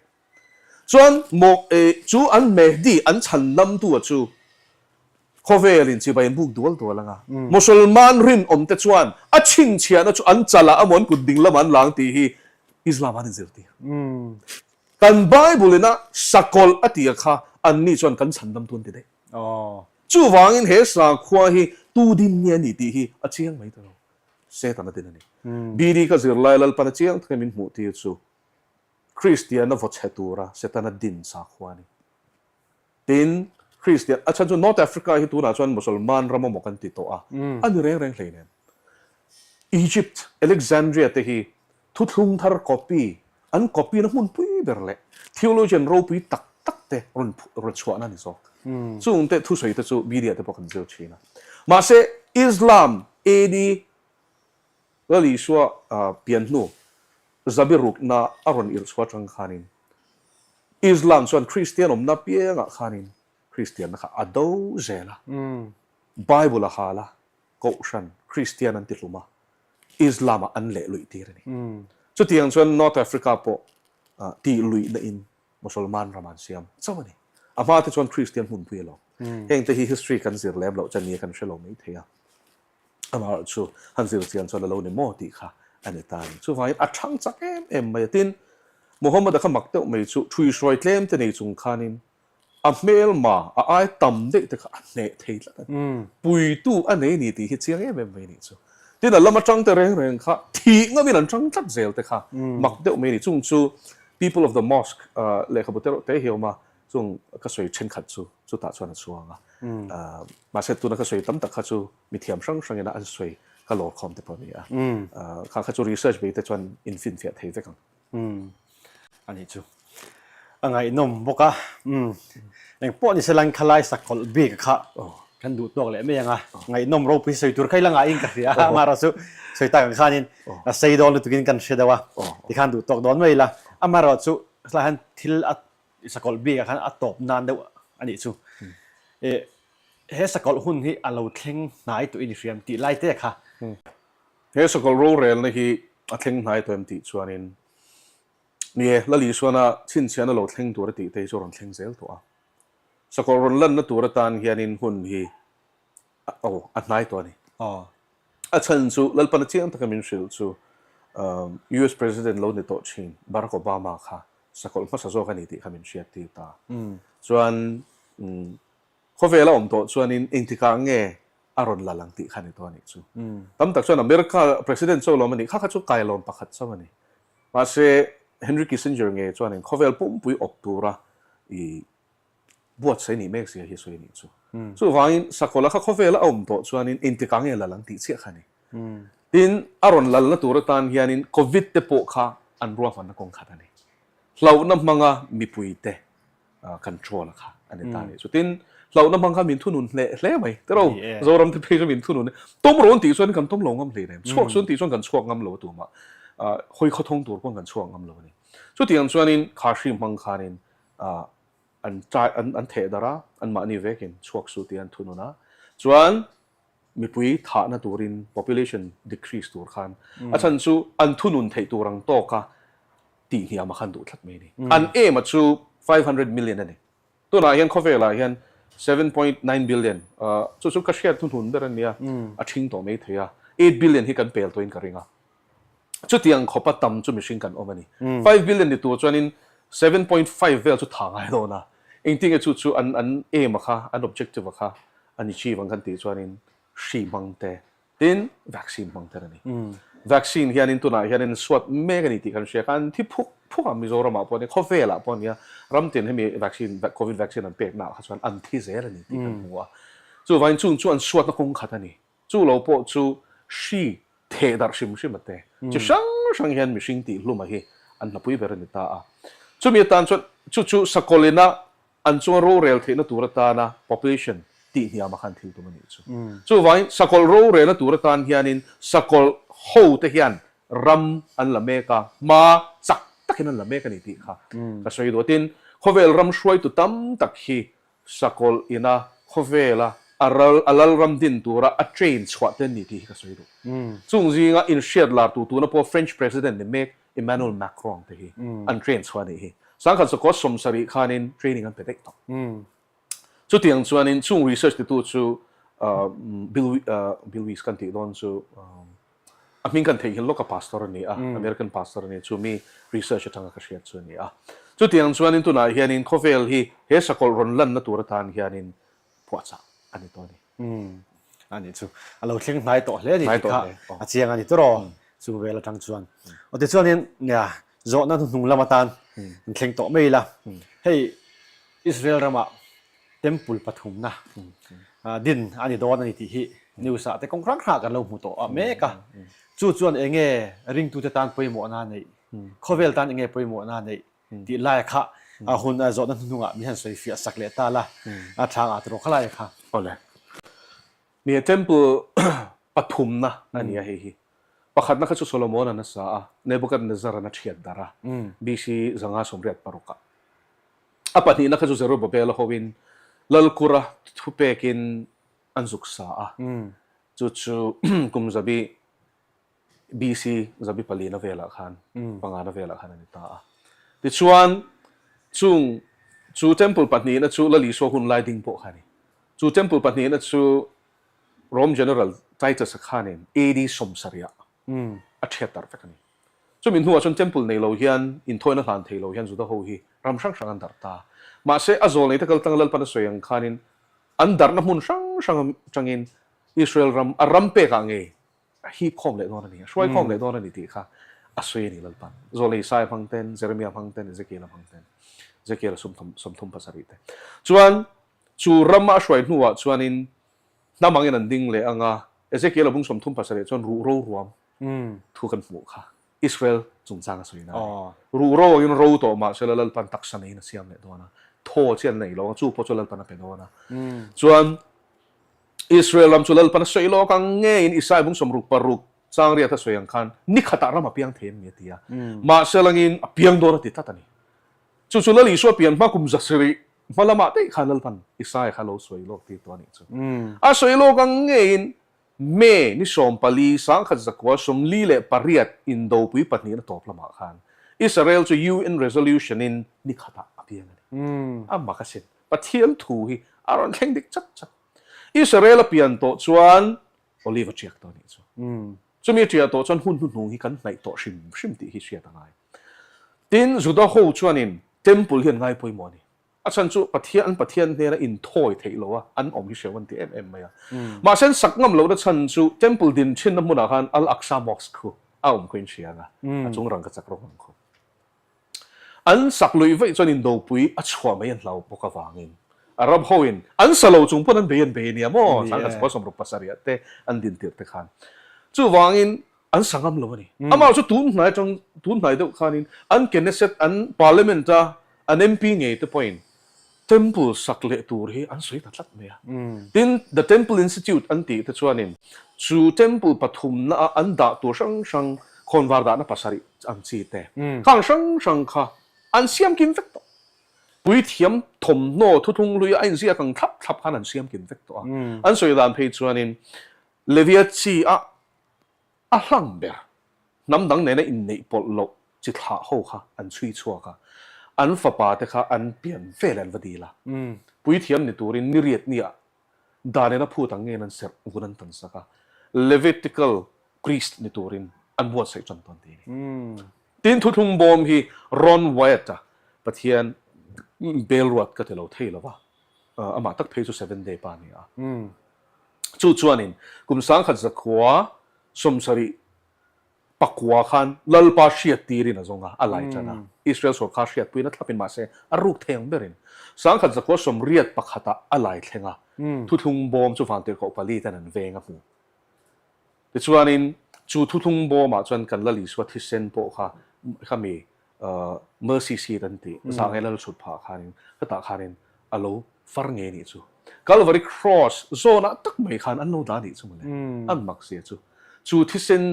Chuan maw chu an Mehdi an chhan namtu a chu khawvel in chibai an buk dual dual ang a. Musulman rinawm te chuan a chhinchhiahna chu an chal ah amaw an kut ding lamah an lang tih hi Islam ah an inzirtir. Kan Bible ina sakawlh a tih a kha anni chuan kan chhan namtu an ti daih. Chuvangin he sakhua hi tu din nge a ni tih hi a chiang mai ta lo. Satan a din a ni. BD ka zirlai Lalpan a chiang takin min hmuh tir chu Kristiana vaw chhe tura Setana din sakhua a ni. Tin, Kristian, a chhan chu North Africa hi tunah chuan Musulman ram amaw kan ti tawh a, a ni reng reng hleinem. Egypt, Alexandria te hi Thuthlung thar copy, an copy na hmunpui ber leh theologian ropui tak tak te rawn rawn chhuahna a ni zawk. Chung te thusawi te chu media te pawh kan zir thin a. Mahse Islam AD Lal Isua pian hnu zabi rukna a rawn irh chhuah atang khanin Islam chuan Kristian awmna piangah khanin Kristianna kha a do zel a, Bible a hal a, Kohhran Kristian an ti hlum a, Islam-ah an leh luih tir a ni. Chutiang chuan North Africa pawh tih luihna in Musulman ram an siam chauh a ni. A hma te chuan Kristian hmunpui alawm. Heng te hi history kan zir lem loh chuan nia kan hre lo mai thei a. Amaherawhchu chu han zir chian chuan a lo ni maw tih kha a ni ta a ni. Chuvangin a thang chak em em mai a. Tin, Muhammad-a kha mak deuh mai chu thuihruai tlem te nei chung khanin. A hmelma a ai tam daih te kha a hneh thei tlat a ni. Puitu a nei ni tih hi chiang em em mai nih chu. Tin a lam atang te reng reng kha thih ngawin an tang tlat zel te kha mak deuh mai a ni. Chung chu People of the Mosque lehkhabu te erawh te hi a awm a, chung ka sawi thenkhat chu chutah chuan a chuang a. Mahse tuna ka sawi tam tak kha chu mithiam hrang hrangin an sawi ka lawr khawm te pawh a ni a. Kha kha chu research bei te chuan infinfiah thei vek ang. Umm a nih chu. A ngaihnawm bawk a. Umm eng pawh ni se lang khalai sakawlh bik kha kan duh tawk leh mai ang a. Ngaihnawm ropui sawi tur kha i la ngaihin ka hria a. Amaherawh chu sawi tak ang khanin a sei dawn lutukin kan hre deuh a. Tikhan duh tawk dawn mai ila. Amaherawh chu helai hian thil a sakawlh bikah khan a tawp nan deuh a nih chu. Eh he sakawlh hun hi a lo thleng hnai tawh in i hriam tih lai te kha. He sakawlh rorelna hi a thleng hnai tawh em tih chuanin ni e, Lal Isuana chhinchhiahna lo thleng tur a tih te hi chu a rawn thleng zel tawh a. Sakawlh rawn lanna tur atan hianin hun hi aw a hnai tawh a ni. A chhan chu Lalpana chiang taka min hrilh chu US President lo ni tawh thin Barack Obama kha sakawlh hmasa zawk a ni tih kha min hriat tir ta. Chuan Khawvel a awm tawh chuanin engtikah nge a rawn la lang tih kha ni tawh a nih chu. Tam tak chuan America President cho lawm a nih kha kha chu kailawm pakhat chauh a ni. Mahse Henry Kissinger nge chuanin khawvel pumpui awp tura i buatsaih nih mek zia hi sawi a nih chu. Chuvangin Sakawla kha khawvel a awm tawh chuanin engtikah nge la lang tih chiah kha a ni. Tin, a rawn lalna tur atan hianin Covid te pawh kha an ruahmanna kawng khat a ni. Hlauhna hmanga mipuite control a kha a ni ta a nih chu. Tin, hlauhna hmang kha min thunun hle hle mai. Tiraw, Zoram te phei chu min thunun e. Tawm rawn tih chuan kan tawm lo ngam hlei nem. Chhuak chuan tih chuan kan chhuak ngam lo a tumah. Hawi khawthawng tur pawn kan chhuak ngam lo a ni. Chutiang chuanin kha hri hmang khanin an chai an an theh darh a, anmahni vekin chhuak su tih an thunun a. Chuan mipui thahna turin population decrease tur khan a chhan chu an thunun theih tur ang tawka tih hniam a khan duh tlat mai a ni. An aim a chu 500 million a ni. Tunah hian khawvelah hian 7.9 billion chu chu ka hriat hnuhnun ber a nia, a ṭhing tawh mai thei a, 8 billion hi kan pel tawhin ka ring a. Chutiang khawpa tam chu mihring kan awm a ni. 5 billion ni tur chuanin 7.5 vel chu tha ngai dawn a. Engtinge chu chu an an aim a kha, an objective a kha an achieve ang kan tih chuanin hri hmang te Tin, vaccine hmang ter a ni. Vaccine hianin tunah hianin suat mek a ni tih kan hria kha an thi phuk phuk a, Mizoramah pawh a ni, khawvelah pawh a nia, ram tin hemi vaccine, covid vaccine an peknaah kha chuan an thi zel a ni tih kan hmu a. Chuvangin chung chu an suatna kawng khat a ni. Chu lo pawh chu hri theh darh hrim hrim a te. Chi hrang hrang hian mihring tih hluma hi an hnapui ber a ni ta a. Chumi atan chuan chu chu sakawlina An chunga rorel theihna tur atana population tih hniamah khan thil tum a nih chu. Chuvangin sakawlh rorelna tur atan hianin sakawlh hote hian ram an la mek a, hma chak takin an la mek a ni tih kha ka sawi duh a. Tin, khawvel ram hruaitu tam tak hi sakawlh ina khawvela a ral a lal ram din tura a train chhuah te an ni tih hi ka sawi duh. Chung zinga inhriat lar tu tuna pawh French President ni mek Emmanuel Macron te hi an train chhuah a nih hi. Sangkhat sakawt 70 khanin training an pe daih tawh. Chutiang chuanin chung research titu chu Bill Bill Wies kan tih dawn chu a hming kan theihnghilh lawk a pastor a ni a, American pastor a ni chu mi research atanga ka hriat chu a ni a. Chutiang chuanin tunah hianin khawvel hi he sakawlh rawn lanna tur atan hianin phuahchah a ni tawh a ni. Umm a nih chu a lo thleng hnai tawh hle a ni tih kha a chiang a ni tawh rawh chu vel atang chuan. Aw tichuanin nia zawhna hnuhnung lam atan an thleng tawh mai ila hei Israel ramah temple pathumna din a ni dawn a ni tih hi news ah te kawng hrang hrangah kan lo hmu tawh a mek a chu chuan enge ringtute tan pawimawhna a neih khawvel tan enge pawimawhna a neih Tih lai kha a hun a zawhna hnuhnungah min han sawi fiah sak leh ta la, a thlang ah tiraw khalai kha. Awle. Nia temple pathumna a nia hei hi. Pakhatna kha chu Solomon-a nasa a, Nebuchadnezzar-an a thiat darh a, BC 586 ah. A pahnihna kha chu Zerubbabel-a hoin Lalkura thupekin an zuk sa a, chu chu kum zabi BC zabi palina velah khan, pangana velah khan a ni ta a. Tichuan, chung chu temple pahnihna chu Lal Isua hun lai ding pawh kha a ni. Chu temple pahnihna chu Rome General Titus-a khanin AD 70 ah a thiat darh vek a ni. Chumi hnuah chuan Temple nei lo hian inthawina hlan thei lo hian Juda ho hi ram hrang hrang an darh ta. Mahse, a zawl neite kal tlanga Lalpan a sawi ang khanin an darhna hmun hrang hrang atangin Israel ram a ram pekah ngei a hip khawm leh dawn a ni, a hruai khawm leh dawn a ni tih kha a sawi a ni Lalpan. Zawlnei Isaia hmang ten, Jeremia hmang ten, Ezekiel-a hmang ten, Ezekiel-a 37 te. Chuan chu rama a hruai hnuah chuanin hnam angin an ding leh ang a, Ezekiel-a bung 37 chuan ruhro ruam thu kan hmuh kha Israel chungchang a sawi na a ni. Ruhro angin ro tawh mah sela Lalpan taksa neiin a siam leh dawn a, thaw chi an nei lo ang, chu pawh chu Lalpan a pe dawn a. Chuan Israel ram chu Lalpan a sawi lawk ang ngeiin Isaiah bung 66 chang riat a sawi ang khan ni khatah ram a piang thei an ni a ti a, mahse langin a piang dawn a ti tlat a ni. Chu chu Lal Isua pian hma kum 700 hma lamah daih khan Lalpan Isaiah kha lo sawi lawk tir tawh a nih chu. A sawi lawk ang ngeiin May ni 14, 1948 Indopui pahnihna tawp lamah khan Israel chu UN Resolution in ni khatah a piang a ni. A mak asin. Pathian thu hi a rawn thleng dik chat chat. Israel a pian tawh chuan Olive a tiak tawh a nih chu. Chumi a tiah tawh chuan hun hnuhnung hi kan hnaih tawh hrim hrim tih hi hriat a ngai. Tin, Juda ho chuanin Temple hi an ngai pawimawh a ni. A chhan chu Pathian an Pathian hnena inthawi theih lo a, an awm hi hreu an ti em em mai a. Mahse an sak ngam lohna chhan chu Temple din thinna hmunah khan Al-Aqsa Mosque khu a awm khuin hria ang a, a chung rangka chak rawng ang khu. An sak luih vaih chuan indopui a chhuah mai an hlau bawk avangin Arab hoin an sa lo chung pawn an bei an bei ania maw, 1967 ah te an din tirh te khan. Chuvangin an sa ngam lo a ni. Amah chu tun hnai atang, tun hnai deuh khanin an Knesset, an Parliament a an MP ngei te pawhin Temple sak leh tur hi an sawi ta tlat mai a. Tin, The Temple Institute an tih te chuanin chu Temple pathumna a an dah tur hrang hrang, khawnvar dahna pasarih ang chi te, khang hrang hrang kha an siam kim vek tawh. Puithiam thawmhnaw thuthlung hlui a inziak ang thlap thlap khan an siam kim vek tawh a. An sawi dan phei chuanin Levia chi a A hlang ber, hnam dang nena inneih pawlh loh chi thlah ho kha an chhui chhuak a, an fapa te kha an pian vel an va dil a. Puithiam ni turin ni riat nia dan ena phut ang ngen an serh vun an tan sak a, Levitical priest ni turin an buatsaih tan tawn ti a ni. Tin, thuthlung bawm hi Ron Wyatt-a Pathian bel ruat ka ti lo thei lo va, amah tak phei chu Seventh Day pa a ni a. Chu chuanin kum 1979 khan Lalpa hriat tirin a zawng a, a lai tan a. Israel sawrkar hriatpuiin a thlapin mahse a ruk thei ang berin 1981 ah a lai thleng a, thuthlung bawm chu Vantirhkoh pali ten an veng a hmu. Tichuanin chu thuthlung bawmah chuan kan Lal Isua thisen pawh kha khami Mercy seat an tih zah nge lal chhut phah khanin hetah khanin a lo far ngei nih chu. Calvary Cross zawnah tak mai khan an lo dah nih chu mawle. An mak zia chu. Chu thisen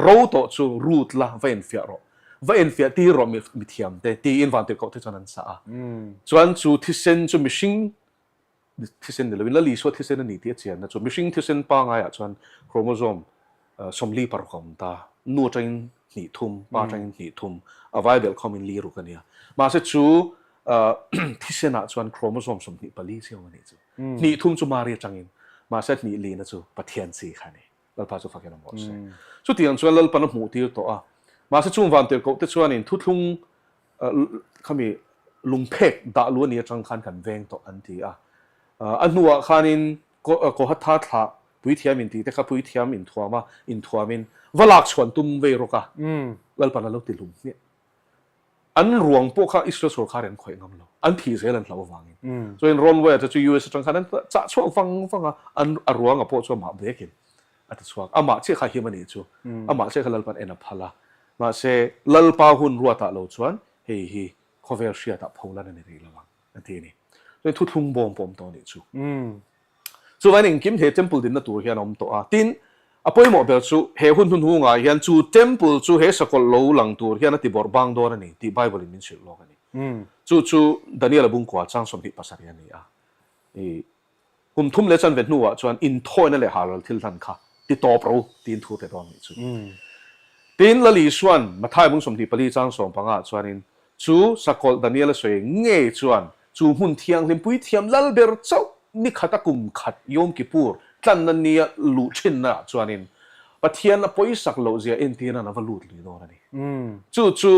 ro tawh chu rut la va enfiah rawh. Va enfiah tir rawh mithiam te tiin vantirhkoh te chuan an sah a. Chuan chu thisen chu mihring Thisen ni loin Lal Isua thisen a ni tih a chianna chu mihring thisen pangaiah chuan chromosome 46 a awm ta. Nu atangin hnih thum, pa atangin hnih thum, a vai belh khawmin li ruk a nia. Mahse chu thisenah chuan chromosome 24 chiang a nih chu. Hnih thum chu Mari atangin, mahse hnih lina chu Pathian chi kha a ni. Lalpa chu fakin a mawh se. Chutiang chuan Lalpan a hmuh tir tawh a. Mahse chung vantirhkoh te chuanin thuthlung Khami lungphek dah lu a ni atang khan kan veng tawh an ti a. A hnuah khanin Kohatha thlah puithiam intih te kha puithiam inthuam a, inthuamin va lak chhuan tum vei rawk a, Lalpan a lo ti hlum hmiah. An ruang pawh kha Israel sawrkar in an khawih ngam lo, an thih zel an hlauh avangin. Chuan Ron Wyatt a chu US atang khan an chah chhuak vang vang a, an a ruang a pawh chu amah bekin a ti chhuak. Amah chiah kha him a nih chu, amah chiah kha Lalpan en a phal a. Mahse, Lalpa hun ruatah lo chuan hei hi khawvel hriatah pholan a ni rih lo ang, a ti a ni. Chuan thuthlung bawm pawh a awm tawh a nih chu. Chuvain engkim he temple dinna tur hian a awm tawh a. Tin, a pawimawh ber chu he hun hnuhnungah hian chu temple chu he sakawlh lo lang tur hian a ti bawrh bang dawn a ni tih Bible in min hrilh lawk a ni. Chu chu Daniel-a bungkua chang 27 a ni a. I Kum thum leh chanve hnuah chuan inthawina leh halral thil hlan kha ti tawp ro tiin thu pe dawn nih chu. Tin, Lal Isua'n Mathai bung 24 chang 15 chuanin chu sakawlh Daniel a sawi ngei chuan chu hmun thianghlim puithiam lal ber chauh ni khata kum khat Yom Kippur tlanna nia luh thinna ah chuanin. Pathian a pawisak loh zia entirnan a va lut lui dawn a ni. Chu chu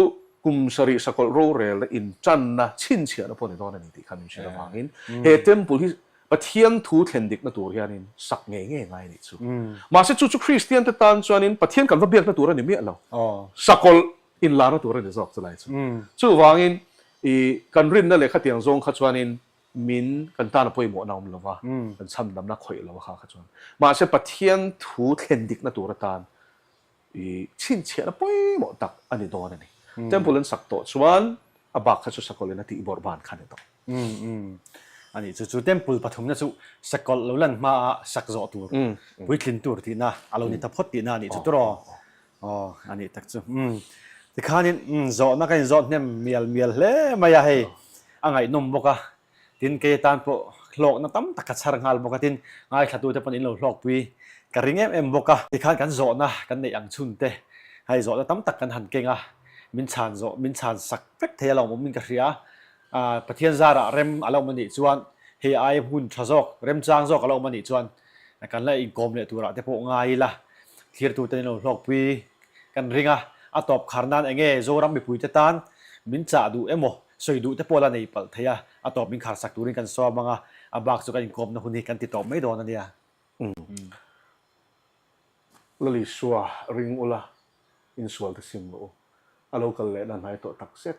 kum sarih sakawlh rorelna intanna chhinchhiahna pawh a ni dawn a ni tih kha min hrilh avangin he temple hi Pathian thu thlen dikna tur hianin sak ngei ngei ngai a nih chu. Mahse chu chu Kristian te tan chuanin Pathian kan va biakna tur a ni miah lo. Sakawlh inlarna tur a ni zawk chulai chu. Chuvangin i kan rinna leh khatiang zawng kha chuanin min kan tan a pawimawhna awm lo va, kan chhamdamna khawih lo a kha kha chuan. Mahse Pathian thu thlen dikna tur atan i chhinchhiahna pawimawh tak a ni dawn a ni. Temple an sak tawh chuan a bak kha chu sakawlhin a tih bawrh ban kha a ni tawh. A nih chu, chu temple pathumna chu sakawlh lo lan hmaa sak zawh tur, puitlin tur tihna a lo ni ta phawt tihna a nih chu tawh. Aw, a nih tak chu. Tikhanin zawhna ka inzawt hnem mial mial hle mai a, hei a ngaihnawm bawk a, tin kei atan pawh hlawkna tam tak ka chhar nghal bawk a, tin ngaithlatute pawn in lo hlawkpui ka ring em em bawk a. Tikhan kan zawhna kan neih ang chhun te, hei zawhna tam tak kan han keng a, min chhan zawh min chhan sak vek thei a lo awm in ka hria a, Pathian zarah rem a lo awm a nih chuan hei ai hmun tha zawk, remchang zawk a lo awm a nih chuan kan la inkawm leh turah te pawh ngai ila, thlirtute in lo hlawkpui kan ring a, a tawp khar nan enge Zoram mipuite tan min chah duh emaw sawi duh te pawh la nei palh thei a, a tawp min khar sak turin kan sawm ang a, a bak chu kan inkawmna hun hi kan ti tawp mai dawn a nia. Lalisua ring ula insual te sim rawh u, a lo kal lehna hnai tawh tak zet.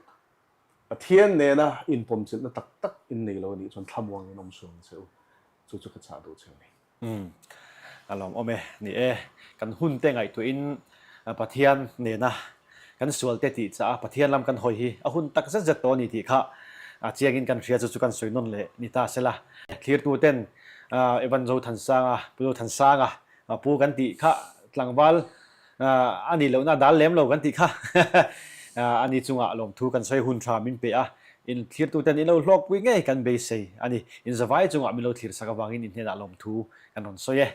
Pathian nena inpawmchilhna tak tak in nei lo a nih chuan thlamuangin awm sual ang che u. Chu chu ka chah duh che a ni. Umm, a lawmawm e. Ni e, kan hun te ngaihtuahin Pathian nena kan sual te tih chah a Pathian lam kan hawi hi a hun tak zet zet tawh a ni tih kha a chiangin kan hria chu chu kan sawi nawn leh ni ta sela. Thlirtu ten Evan Zothansanga, Pu Zothansanga pu kan tih kha tlangval A nih lohna dal lem lo kan tih kha a ni chungah lawmthu kan sawi hun tha min pe a, in thlirtuten in lo hlawkpui ngei kan beisei a ni. In zavai chungah min lo thlir sak avangin in hnenah lawmthu kan rawn sawi e.